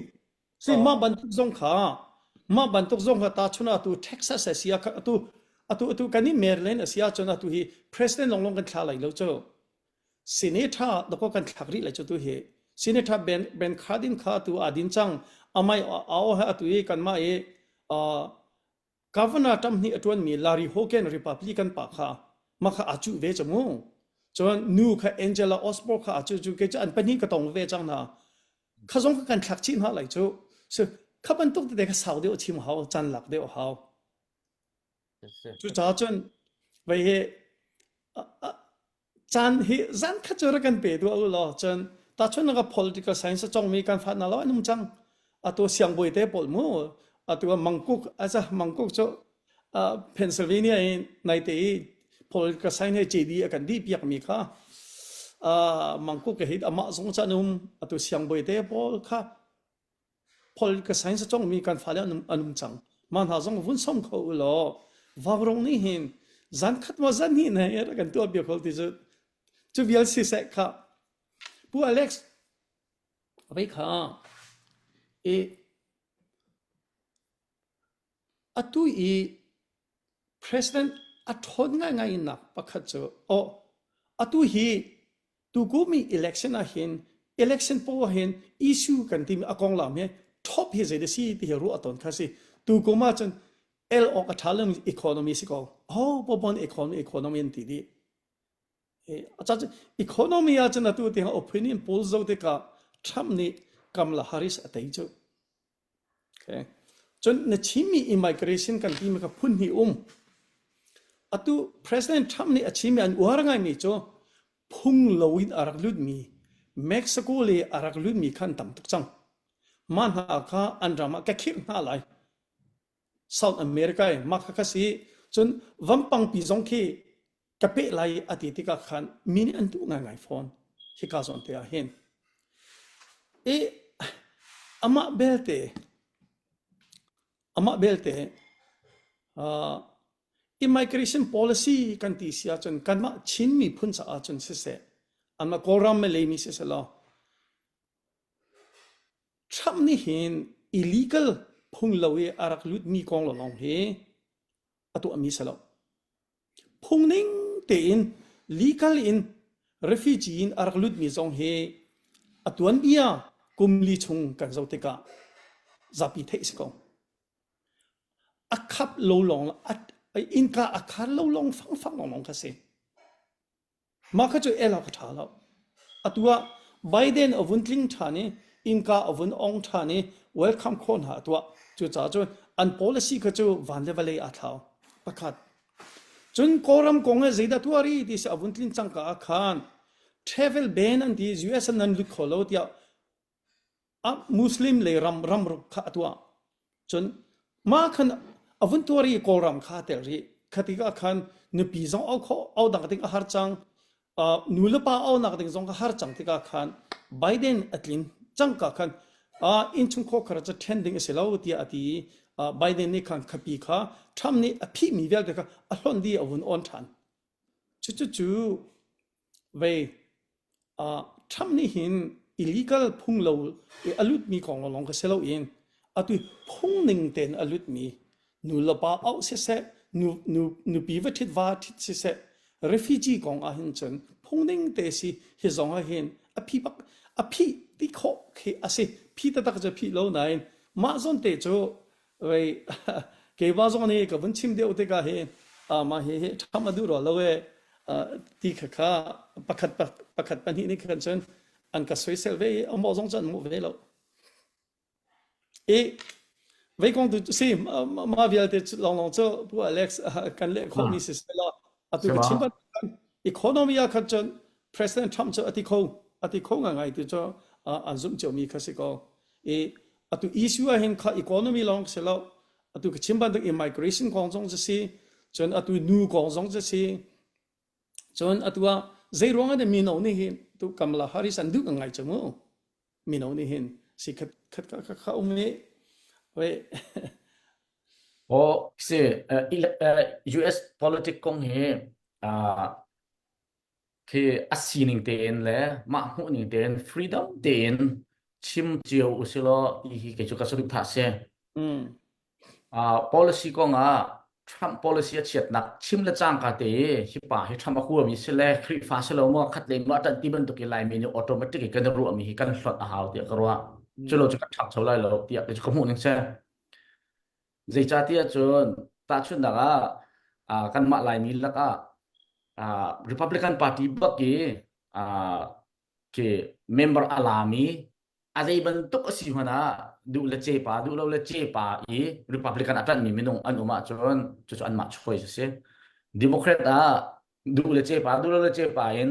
si mah bantuk zong kha mah bantuk zong kha ta chun atu Texas a si atu atu atu kan i Maryland a si ahcun atu hi president long long kan thla lai lo cu senator dako kan thlak rih lai cu tu hi senator Ben Ben Cardin kha atu adin cang amai ao ha atu i kanmah i Governor Trump nih a ṭuanmi Larry Hogan Republican pa kha mah kha aa cuh ve cu mu. Cun nu kha Angela Osborne kha aa cuh cu kei cu an pahnih ka tong ve cang hna. Kha zong kha kan thlak chih hna lai cu. So kha bantuk tete kha sau deuh chim hau, caan lak deuh hau. Cucaah cun vei hi caan hi zan khat cu rak kan pe duah u law cun tahchunhnak ah political science a cawngmi kan fa hna lo an um cang atu siangbawi te pawl mu atu mangkuk aza mangkuk cu Pennsylvania in naite i political science he JD a kan dih piak mi kha mangkuk hi amah zong chan um atu siangbawi te pawl kha Political science a cawngmi kan fale an um, an um cang. Mah hna zong vun som kho u law Vaurawng nih hin zan khat maw zan hnih ne rak kan tuah bia kho ti cu cu vial siseh kha Pu Alex vei kha i atu i President a ṭhawn ngaingai nak pakhat cu aw atu hi tukum i election ah hin election poah hin issue kan timi a konglam hi top hi zei si ti hi ruah tawn kha si tukum ah cun el awk a ṭha lo economy si ko ho bobon economy economy an ti dih economy ah cun atu tiang opinion poll zo tikah Trump nih Kamala Harris a tei cu Okay. Cun na chimmi immigration kan timi kha phun hnih um. Atu President Trump nih a chimmi an uar ngaimi cu phung loin a rak lutmi Mexico le a rak lutmi kha an tam tuk cang. Mah hna kha an ram ah ka khirh hna lai. South America i mah kha kha si. Cun vampangpi zong khi ka peh lai a ti tikah khan mi nih an duh ngaingai fawn hika zawn te ah hin i amah belte amah belte uh, immigration policy kan ti si ahcun kanmah Chin miphun caah cun siseh anmah Kawlram Malay mi siseh law Trump nih hin. illegal phung lo i a rak lutmi kong lawng hi a tuahmi si lo. Phung ning tein legal in refugee in a rak lutmi zong hi a tuanbia kum li chung kan zoh tikah zapi theih si ko. A khap lo lawng innka a khar lo lawng fangfang lawng kha si. Mah kha cu el awk a ṭha lo. Atu ah Biden a vun tling ṭhan i innka a vun ong ṭhan i welcome khawh hna a tuah. Cucaah cun an policy kha cu van le vawlei aa thlau. Pakhat. Cun Kawlram kong ah zeidah tuah rih ti si a vun tlin cangka ah khan travel ban an ti US ah nan lut kho lo tiah Muslim lei ram ramruk kha a tuah. Cun mah khan a vun tuar i Kawlram kha a tel rih. Kha tikah khan nupi zong au khawh au dang ding a har cang. Uh, nu le pa aunak ding zong kha har cang tikah khan Biden a tlin cangka khan uh, innchungkhar khar cu ṭhen ding a si lo tiah a ti i uh, Biden nih khan khapi kha Trump nih a phihmi vialte kha a hlonh dih a vun on ṭhan. Cucu vei uh, Trump nih hin illegal phung lo i a lutmi kong lawng kha si loin atu phung ning tein a lutmi nu le pa auh siseh nu, nu, nupi va ṭhit va ṭhit siseh refugee kong ah hin cun phung ning te si hi zong ah hin a phi bak a phi ti khawh khi a si phi taktak cu phi lo nain mah zawn te cu Vei keimah zong nih ka vun chim deuh tikah hi mah hi hi ṭham a duh rua lo e ti kha kha pakhat pakhat pahnih nih khan cun an ka soisel ve i amah zong cu an hmuh ve lo. I vei kong tu si mah vialte lawnglawng cu Pu Alex kan leh khawhmi si seh law atu ka chim bantuk economy ah khan cun President Trump cu a ti kho a ti kho ngaingai ti cu an zumh ciomi kha si ko. I atu issue ah hin kha economy lawng si lo atu ka chim bantuk immigration kong zong cu si cun atu nu kong zong cu si cun atu ah zei ruang ah mino nih hin tu Kamala Harris an duh ngai cu mu mino nih hin si khat khat kha kha um i we Oh, si US politic kong hi khi a sining tein le mah hmuhning tein freedom tein chim cio usilaw ti hi kei cu ka saduhthah si. Mm. Uh, policy kong ah Trump policy a chiatnak chim le cangka te i hi pa hi Trump a huami si le Khrihfa si lo maw khat le maw ṭanh ti bantuk i Laimi nih automatic i kan ruahmi hi kan hlot a hau tiah ka ruah. Mm. Cu lo cu kan ṭhangcho lai lo tiah kei cu ka hmuh ning si. Zeicahtiah cun tahchunhnak ah uh, kanmah Laimi lakah uh, Republican Party bak i uh, khi member a lami a zei bantuk a si hmanh ah duh le cepa duh lo le cepa i Republican a ṭanhmi minung an um ahcun cucu anmah choice a si. Democrat ah duh le cepa duh lo le cepa in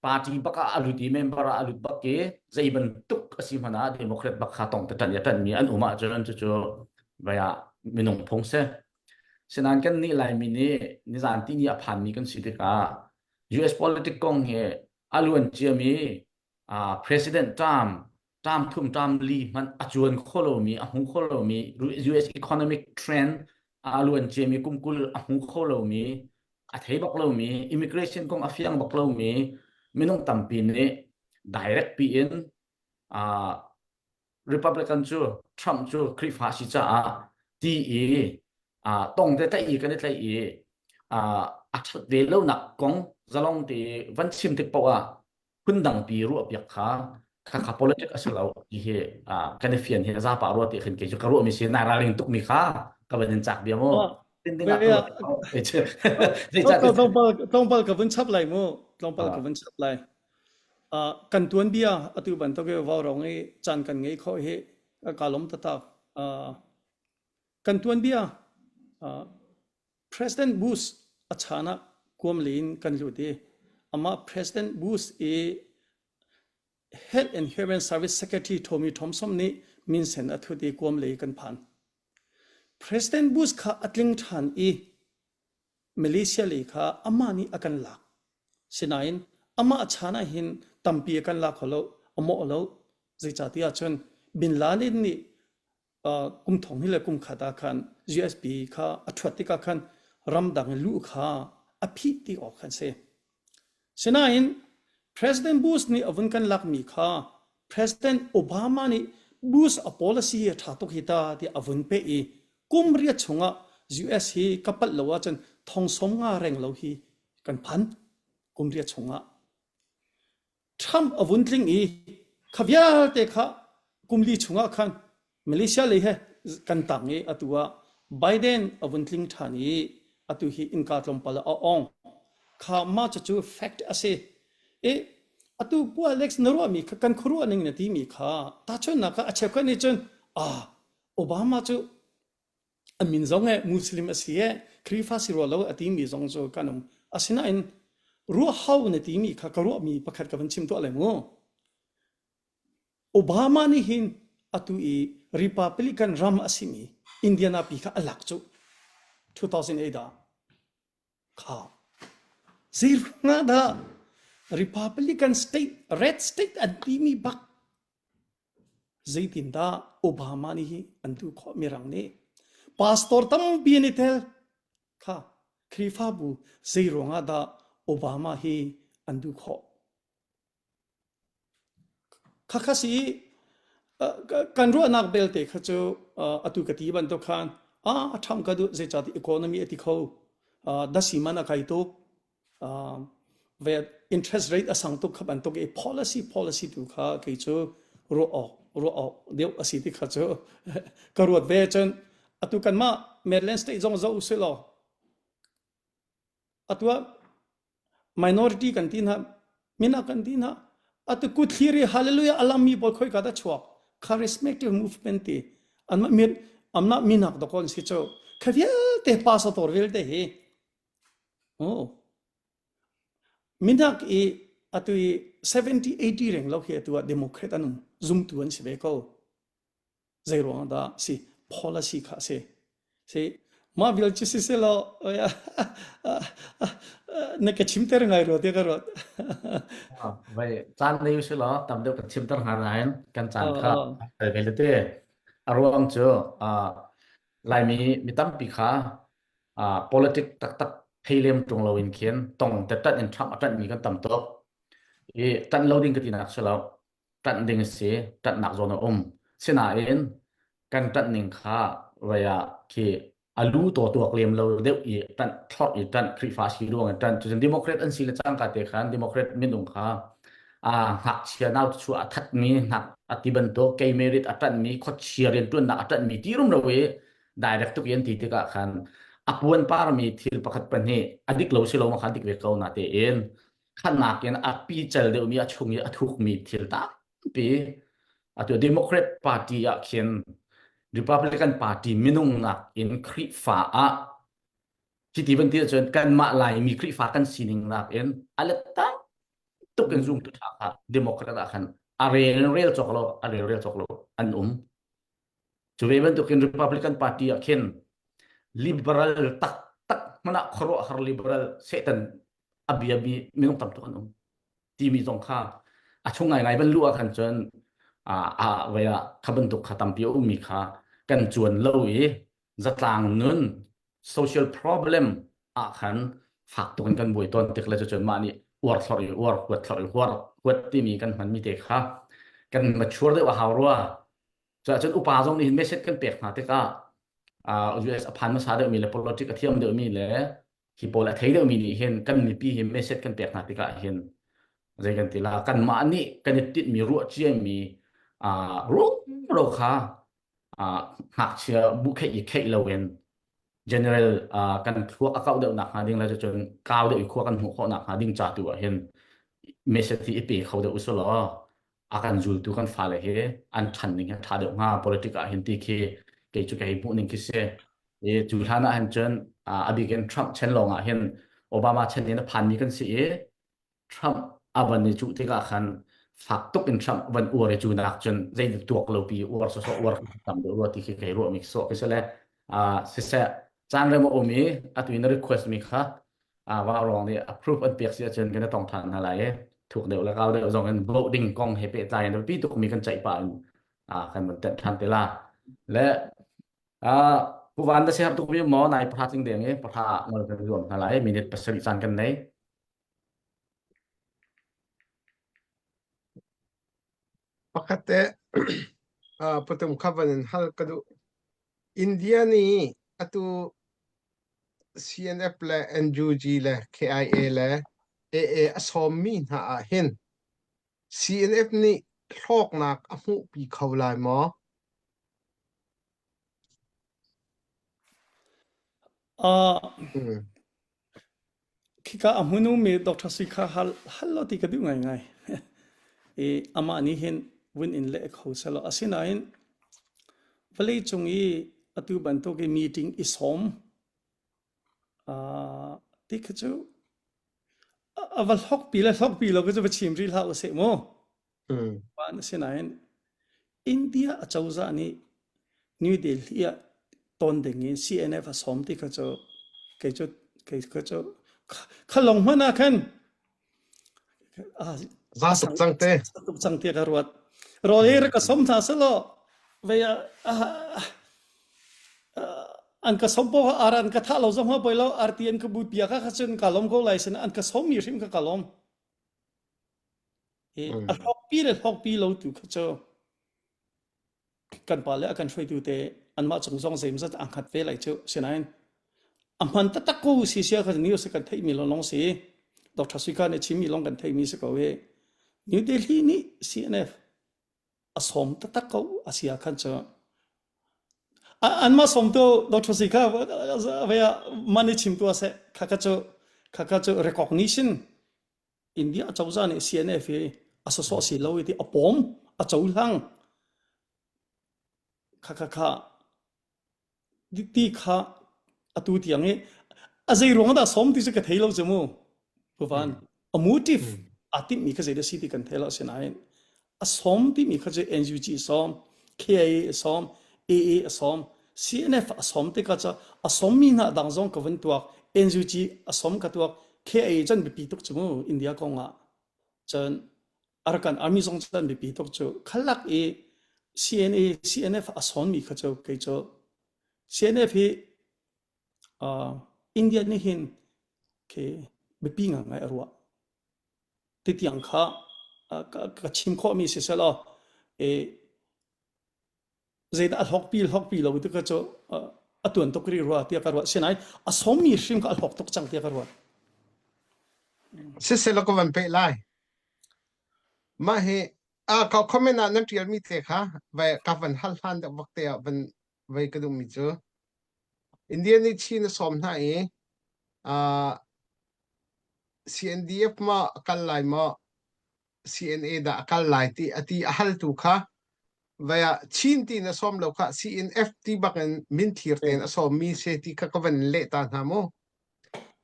party bak ah a lut i member ah a lut bak i zei bantuk a si hmanh ah Democrat bak kha tong te ṭanh i a ṭanhmi an um ahcun cucu vai ah minung phung si. Sinain kan nih Laimi nih nizan ti ni a phanmi kan si tikah US politic kong hi a luan ciami uh, president term term thum term li hmanh a cuan kho lomi a hmu kho lomi US economic trend a luan ciami kum 20 a hmu kho lomi a thei bak lomi immigration kong a fiang bak lomi minung tampi nih direct pi in uh, Republican cu Trump cu Khrihfa si caah ti i uh, tong te tlaih i kan i tlaih i uh, a ṭhat ve lonak kong zalong te van chim tik paoh ah phundangpi ruahpiak kha kha kha politic a si lo ti hi kan i fian hi zapa ruah ti khin kei cu ka ruahmi si nai ralring tukmi kha ka van in cak bia mu tlawmpal ka vun chap lai mu tlawmpal ka vun chap lai kan tuan bia atu bantuk i vaurawng i caan kan ngei kho hi ka lom tatak kan tuan bia President Bush a chan ah kuamli in kan lut i amah President Bush i Health and Human Service Secretary Tommy Thompson nih minsen a thut i kuamli kan phan. President Bush kha a tling ṭhan i Malaysia lei kha amah nih a kan lak. Sinain amah chan ah hin tampi a kan la kho lo, a mawh lo. Zeicahtiah cun Bin Laden nih kum thong hi le kum khat ah khan USB kha a ṭhuat tikah khan ramdang i luh kha a phih ti awk khan si. Sinain President Bush nih a vun kan lakmi kha President Obama nih Bush a policy hi a ṭha tuk hi ta tiah a vun peh i kum riat chungah US hi ka palh lo ahcun thong som nga reng lo hi kan phan kum riat chungah. Trump a vun tling i kha vialte kha kum li chungah khan Malaysia lei he kan tang i atu ah Biden a vun tling ṭhan i atu hi innka tlawmpal ah a ong. Kha mah cucu fact a si. I atu Pu Alex na ruahmi kha kan khuaruah ning na timi kha tahchunhnak ah a cheukhat nih cun ah Obama cu a min zong eh Muslim a si eh Khrihfa si rua lo a timi zong cu kan um. Asinain ruah hau na timi kha ka ruahmi pakhat ka van chim tuah lai mu. Obama nih hin atu i Republican ram a simi Indiana pi kha a lak cu 2008 ah kha zeiruangah dah Republican state red state an timi bak zeitindah Obama nih hi an duh khawh mirang nih pastor tampi an i tel kha Khrihfabu zeiruangah dah Obama hi an duh khawh Khakha si kan ruahnak belte kha cu atu ka ti bantuk khan a ṭham ka duh zeicahtiah economy a ti kho dasi man a kai tuk ve interest rate a sang tuk kha bantuk i policy policy tu kha kei cu ruah awk ruah awk deuh a si ti kha cu ka ruat ve cun atu kanmah Maryland state zong zoh usih law Atu ah minority kan ti hna, minak kan ti hna. Atu kuthlir i hallelujah alammi pawl khoi ka dah chuak. Charismatic movement ti. Anmah min amnah minak dawkaw an si cu. Kha vialte pastor vialte hi. Oh. Minak i atu i 70 80 reng lo hi atu ah Democrat an um. Zumtu an si ve ko. Zei ruang dah si policy kha si. Si mah vial cu si selaw na ka chimter ngai rua tiah ka ruat. Vai caan nei usih law tam deuh kan chimter hnga nain kan caan kha kal ve le te. A ruang cu Laimi mi tampi kha politic taktak thei lem ṭung loin khin tong te ṭanh in Trump a ṭanhmi kan tam tuk. I ṭanh lo ding ka tinak si lo. Ṭanh ding a si, ṭanhnak zawn a um. Sinain kan ṭanh ning kha vei ah khi a lu taw tuak lem lo deuh i ṭanh thlorh i ṭanh Khrihfa si ruang in ṭanh cucun Democrat an si le cangka te khan Democrat minung kha a ngakchia nau chuah a thatmi hnak a ti bantuk kei merit a ṭanhmi khuachia rianṭuannak a ṭanhmi ti rumro i direct tuk i an ti tikah khan a puan parmi thil pakhat pahnih a dik lo si lo ma kha dik ve ko na tein khanak in a pical deuhmi a chung i a thukmi thil tampi atu Democrat Party ah khin Republican Party minung nak in Khrihfa ah cuti van ti ahcun kanmah Laimi Khrihfa kan sining nak in a let tam tuk in zumtu ṭha kha Democrat ah khan a rel rel cawk lo a rel rel cawk lo an um Cu ve bantukin Republican Party ah khin liberal taktak hmanh ah khuaruahhar liberal Satan a biami minung tam tuk an um timi zong kha a chung ngaingai van luh ah khan cun a vai ah kha bantuk kha tampi a ummi kha kan cuan lo i zatlang nun social problem ah khan fak tuk in kan buai tawn tik le cucun mah nih uar thlor i uar huat thlor i huar huat timi kan hmanmi te kha kan mature deuh a hau rua Cuahcun upa zong nih hin message kan pek hna tikah US a phan hmasa deuhmi le politics a thiam deuhmi le hi pawl a thei deuhmi nih hin kan mipi hi message kan pek hna tikah hin zei kan ti la kanmah nih kan i tinhmi ruah ciami rumro kha ngakchia bu kheih i kheih loin general kan thluak a kauh deuh nak hnga ding le cun kau deuh i khua kan hmuh khawh nak hnga ding ca tu ah hin message hi i pe kho deuh usulaw a kan zultu kan fale hi an ṭhan ning hi a ṭha deuh hnga politic ah hin ti khi kei cu kei hmuh ning khi si i cu hlan ah hin cun a bik in Trump chen lawng ah hin Obama chen in a phanmi kan si i Trump a van i cuh tikah khan fak tuk in Trump van uar i cu nak cun zei tuak lo pi uar sawsawh uar tam deuh rua ti khi kei ruah mi sawh khi si le siseh caan rem a um i atu in request mi kha vaurawng nih approve an pek si ahcun kan i tong ṭhan hna lai i thuk deuh le kau deuh zong in vote ding kong he pehtlai in biapi tukmi kan ceih pah in kan van tenh ṭhan te la le Pu Van na siar tuk mi maw nai pahra tling deng i pahra ngol kan zuam hna lai minute pasarih caan kan nei Pakhat te. Patum kha van in hal ka duh. India nih atu CNF le NUG le KIA le AA a sawmmi hna ah hin CNF nih hlawknak a hmuhpi kho lai maw? Uh, Khika a hmun ummi Dr. Sui kha hal hal law ti ka duh ngaingai. I amah nih hin vun in leh kho selaw asinain vawlei cung i atu bantuk i meeting i sawm uh, ti kha cu a va hlokpi le hlokpi lo ka cu va chim rih hlah usih mu. Pan asinain India acozah nih New Delhi ah ton ding in CNF a sawm ti kha cu kei cu kei kha cu kha lawng hmanh ah khan Za tuk cang te. tuk cang ti ka ruat. Rawl hi ka som hna selaw vei an ka som po ar an ka thah lo zong poi lo arti an ka but bia ka kha cun ka lom ko lai sin an ka som mi hrim ka ka lom. I a hlawkpi le hlawkpi lo tu kha cu kan pa le a kan hruaitu te anmah cung zong zeimzat aa hngat ve lai cu. Sinain a hman taktak ko si sia kha news kan theihmi lawng si. Dr. Suika nih chimmi lawng kan theihmi si ko i New Delhi nih CNF a sawm taktak ko a si ah khan cu anmah sawm tu Dr. Suika man i chim tu a seh khakha cu khakha cu recognition India cozah nih CNF hi a sawsawh si lo i ti a pawm a cohlang kha kha kha ti kha atu tiang i a zei ruang dah sawm ti cu ka thei lo cu mu puvan a motive aa timhmi kha zei dah si ti kan thei lo asinain a sawm timi kha cu NUG sawm KIA sawm AA a sawm CNF a sawm tikah cu a sawmmi hna dang zong ka vun tuak NUG a sawm ka tuak KIA cun biapi tuk cu mu India kong ah cun Arakan Army zong cun biapi tuk cu khalak i CNA CNF a sawmmi kha cu kei cu CNF hi uh, India nih hin ke biapi ngai a ruah ti tiang kha ka chim khawhmi si selaw zeidah a hlawkpi hlawkpi lo ti kha cu a tuan tuk rih rua tiah ka ruah sinain a sawmmi hrim kha a hlawk tuk cang tiah ka ruat Siselaw ka van peh lai. Mah hi a ka comment ah nan tialmi te kha vai ka van hal hlan deuh vak te ah van vai ka duhmi cu India nih Chin a sawm hna i uh, CNDF maw a kal lai maw CNA dah a kal lai ti a ti a haltu kha vai ah Chin ti na sawm lo kha CNF ti bak in min thir tein a sawmmi se ti kha ka van leh ta hna mu.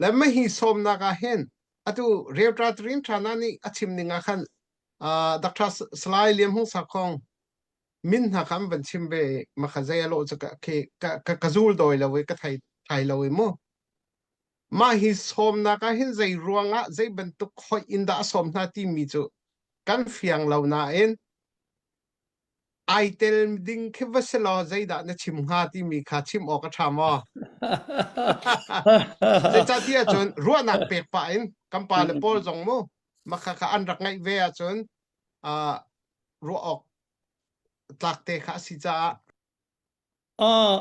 Le mah hi sawmnak ah hin atu Reutra Trin Thana nih a chim ning ah khan uh, Dr. Salai Liam Hung Sakhong min hna kha an van chim ve ma kha zei a lawh cu ka ka ka ka zul dawi lo i ka thei thai lo i mu mah hi sawmnak ah hin zei ruangah zei bantuk hoih in dah a sawm hna timi cu kan fiang lo nain ai tel ding khi va si law zeidah na chim hnga timi kha chim awk a ṭha maw? Zeicahtiah cun ruahnak pek pah in kan pa le pawl zong mu makha kha an rak ngaih ve ahcun uh, ruah awk tlak te kha a si caah Ah,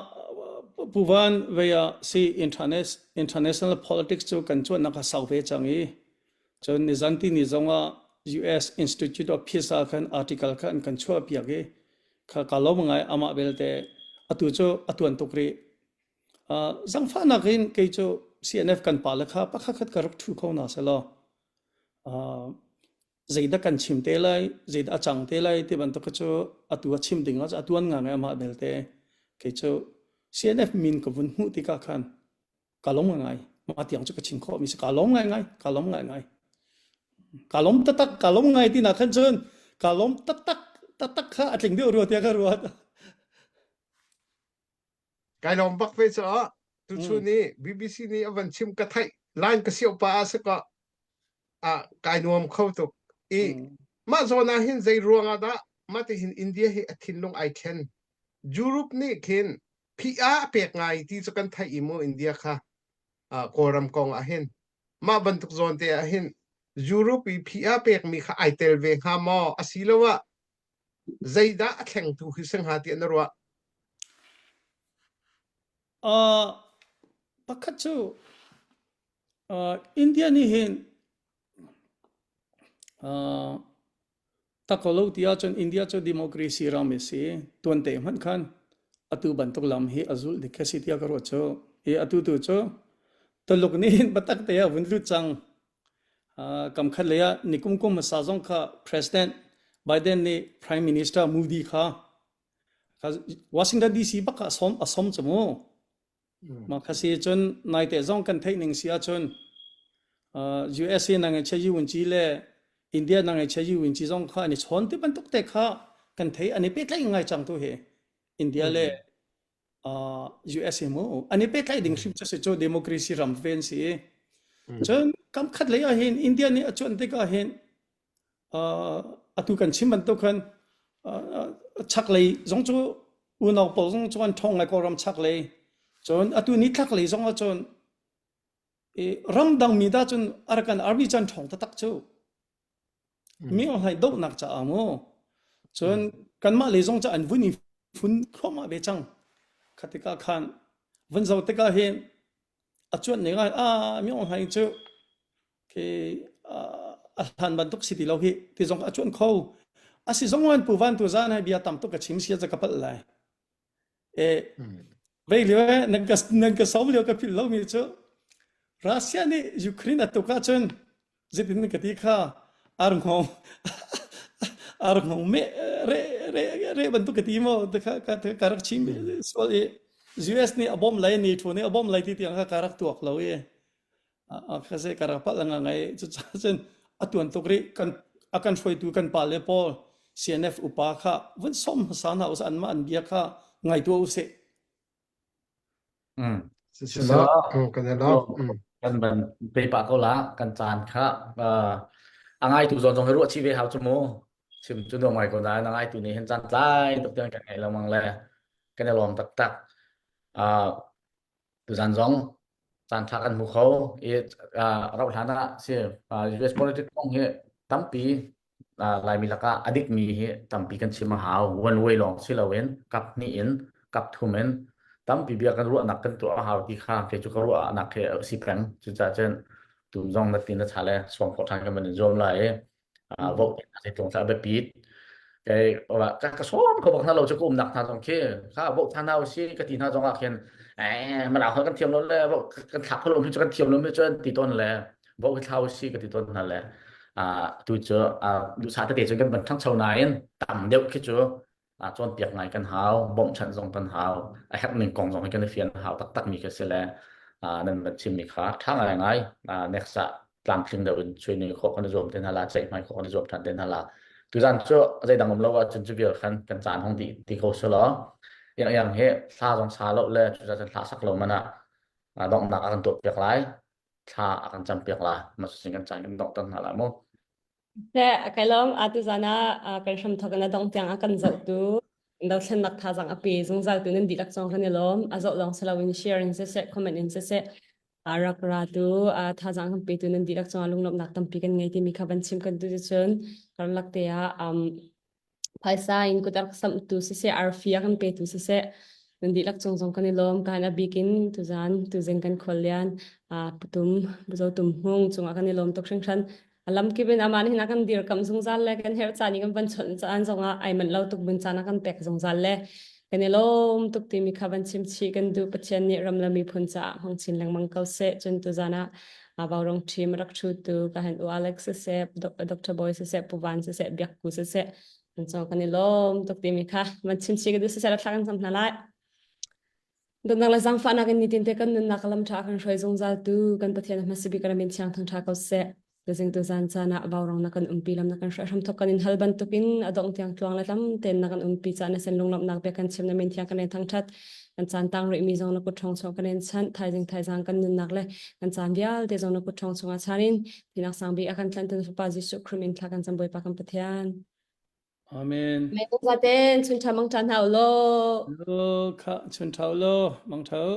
Pu Van vei ah si internet international politics cu kan cuannak a sau ve cang i cun nizan ti ni zong ah US Institute of Peace ah khan article kha an kan chuah piak i kha ka lawm ngai amah belte atu cu a tuan tuk rih. Uh, zangfahnak in kei cu CNF kan pa le kha pakhat khat ka rak thu kho na selaw uh, zeidah kan chim te lai zeidah a cang te lai ti bantuk cu atu a chim ding ah a tuan ngang amah belte kei cu CNF min ka vun hmuh tikah khan ka lawm ngai mah tiang cu ka chim khawh mi si ka lawm ngai ngai ka lawm ngai ngai ka lawm taktak ka lawm ngai ti nak khan cun ka lawm taktak taktak kha a tling deuh rua tiah ka ruat Kai lawm bak ve caah tuchun i BBC nih a van chim ka theih line ka sioh pa ah si ka ah kai nuam kho tuk i mah zawn ah hin zei ruang ah dah mah ti hin India hi a thinlung ai thlen Europe nih khin PR a pek ngai ti cu kan theih i mu India kha Kawlram kong ah hin mah bantuk zawn te ah hin Europe i PR pekmi kha ai tel ve hnga maw asiloah. Zeidah a thlengtu hi si hnga tiah na ruah? Uh, pakhat cu uh, India nih hin uh, tak ko lo ti ahcun India cu democracy ram a si. Tuante hmanh khan atu bantuk lam hi a zulh dik a si tiah ka ruah cu. I atu tu cu Tuluk nih hin biatak te ah vun lut cang. Uh, kam khat lei ah nikum kum hmasa zong kha President Biden nih Prime Minister Modi kha Washington DC bak ah a som cu mu. Mah kha si cun naite zong kan theih ning si ahcun USA nang che yi le India nang che yi win chi zong kha an i chawn ti bantuk te kha kan thei an i pehtlaih ngai cang tu hi India le USA mu an i pehtlaih ding hrim cu si cu democracy ram ven si cun kam khat lei ah hin India nih a cuan tikah hin atu kan chim bantuk khan chaklei zong cu unau pawl zong cu an ṭhawng ngai Kawlram chaklei cun atu nitlaklei zong ahcun ramdang mi dah cun Arakan Army cu an ṭhawng taktak cu mi hlai dohnak caah mu cun kanmah lei zong cu an vun i fun thluahmah ve cang khatikah khan vun zoh tikah hin a cuanh ning ah ah mi hlai cu khi a hlan bantuk si ti lo hi ti zong a cuan kho a si zong an pu van tu zan hai bia tam tuk ka chim sia ka palh lai e vei lio nan ka nan ka som lio ka phil lo mi cu Russia nih Ukraine a tuk ahcun zeitin ka ti kha ar ngong ar ngong me re re re bantuk ka ti mo ka ka ka rak chim sual i US nih a bom lai ni thu nih a bom lai ti tiang kha ka rak tuak lo i ka se ka rak palh nga ngai cucun a tuan tuk rih kan a kan hruaitu kan pa le pawl CNF upa kha vun som hmasa hna usih anmah an bia kha ngai tuah usih. Mm. Sisila, kan i Kan ban pe pah ko la kan caan kha a ngaitu zawn zong hi ruah chih ve hau cu mu chim cu nuam ngai ko nain a ngaitu nih hin caan tlai tuk tiang kan ngei lengmang le kan i lawm taktak. Tuzan zong caanṭha kan hmu kho i rauh hlan ah si US politics kong hi tampi Laimi lakah a dikmi hi tampi kan chim a hau. One way lawng si loin kap hnih in kap thum in tampi bia kan ruahnak kan tuah a hau ti kha kei cu ka ruahnak hi a si peng. Cucaah cun tum zong na tin na cha le suang khawh ṭhan kan van in zuam lai i vote hna tlung a biapit kei ka ka sawm kho bak hna lo cu ka umnak hna zong khi kha vote hna hna si ka ti hna zong ah khin eh mara kan thiam lo le kan thlak kho lo mi cu kan thiam lo mi cu an ti tawn le vote thlau si ka ti tawn hna le tu cu duhsah tete cu kan van ṭhangcho nain tam deuh khi cu cawnpiak ngai kan hau bawmhchanh zong kan hau a herh ning kong zong hi kan i fian hau taktak mi khi si le nan van chim mi kha ṭha ngai ngai next ah tlamtling deuh in training khawh kan i zuam te hna la ceihmai khawh kan i zuam ṭhan te hna la tuzan cu zeidang um lo ahcun cu vial khan kan caan hong dih ti ko selaw yang yang he thla zong sa lo le cucaah thla sak lo man ah donghnak a kan tuah piak lai thla a kan cam piak la ma sin kan caan kan dongh tan hna la mu Seh, kai lawm atu zan ah kan hramthawk in a dong tiang a kan zohtu dothlennak thazaang a pe zungzal tu nan dihlak cong kan i lawm. A zoh lawng si loin share in siseh, comment in siseh, a rak ra tu thazaang kan petu nan dihlak cungah lunglawmhnak tampi kan ngei timi kha van chim kan duh cun karlak te ah um, phaisa in kut a rak samhtu siseh arfi a kan petu siseh nan dihlak cung zong kan i lawm kan a bik in tuzan tuzing kan khuallian putum buzo tum hmung cungah kan i lawm tuk hringhran a lamkip in amah nih a kan dirkamh zungzal le kan herh caan i kan van chawnh caan zongah ai manh lo tuk bun caan a kan pek zungzal le kan i lawm tuk timi kha van chim chih kan duh Pathian nih ram le miphun caah hmang chin lengmang ko seh cun tuzan ah Vaurawng ṭhim rak ṭhutu ka han u Alex siseh, Dr. Boy siseh, Pu Van siseh, Biak Pu siseh, an cong kan i lawm tuk timi kha van chim chih ka duh siseh thla kan cam hna lai. Dawtnak le zaangfahnak in nitin te kan nunnak lam ṭha kan hruai zungzal tu kan Pathian hmasa bik kan min thiang thangṭha ko seh. Tuzing tuzan caan ah vaurong na kan umpi lam na kan hruai hram thok kan in hal bantukin a dongh tiang tluang le tlam ten na kan umpi caan na sen lunglawmhnak bia kan chim na min thiang kan in thangṭhat kan caan tang rih mi zong na kut ṭhawng chung kan in chanh thaizing thaizang kan nunnak le kan caan vialte zong na kut ṭhawng chungah chan in thinak sang bik a kan tlanhtu na fapa Jesuh Khrih min thla kan cam Bawipa kan Pathian Amen. Amen. Zaten chun ṭha mang ṭha hna u law. Lo kha chun ṭha u law mang ṭha u.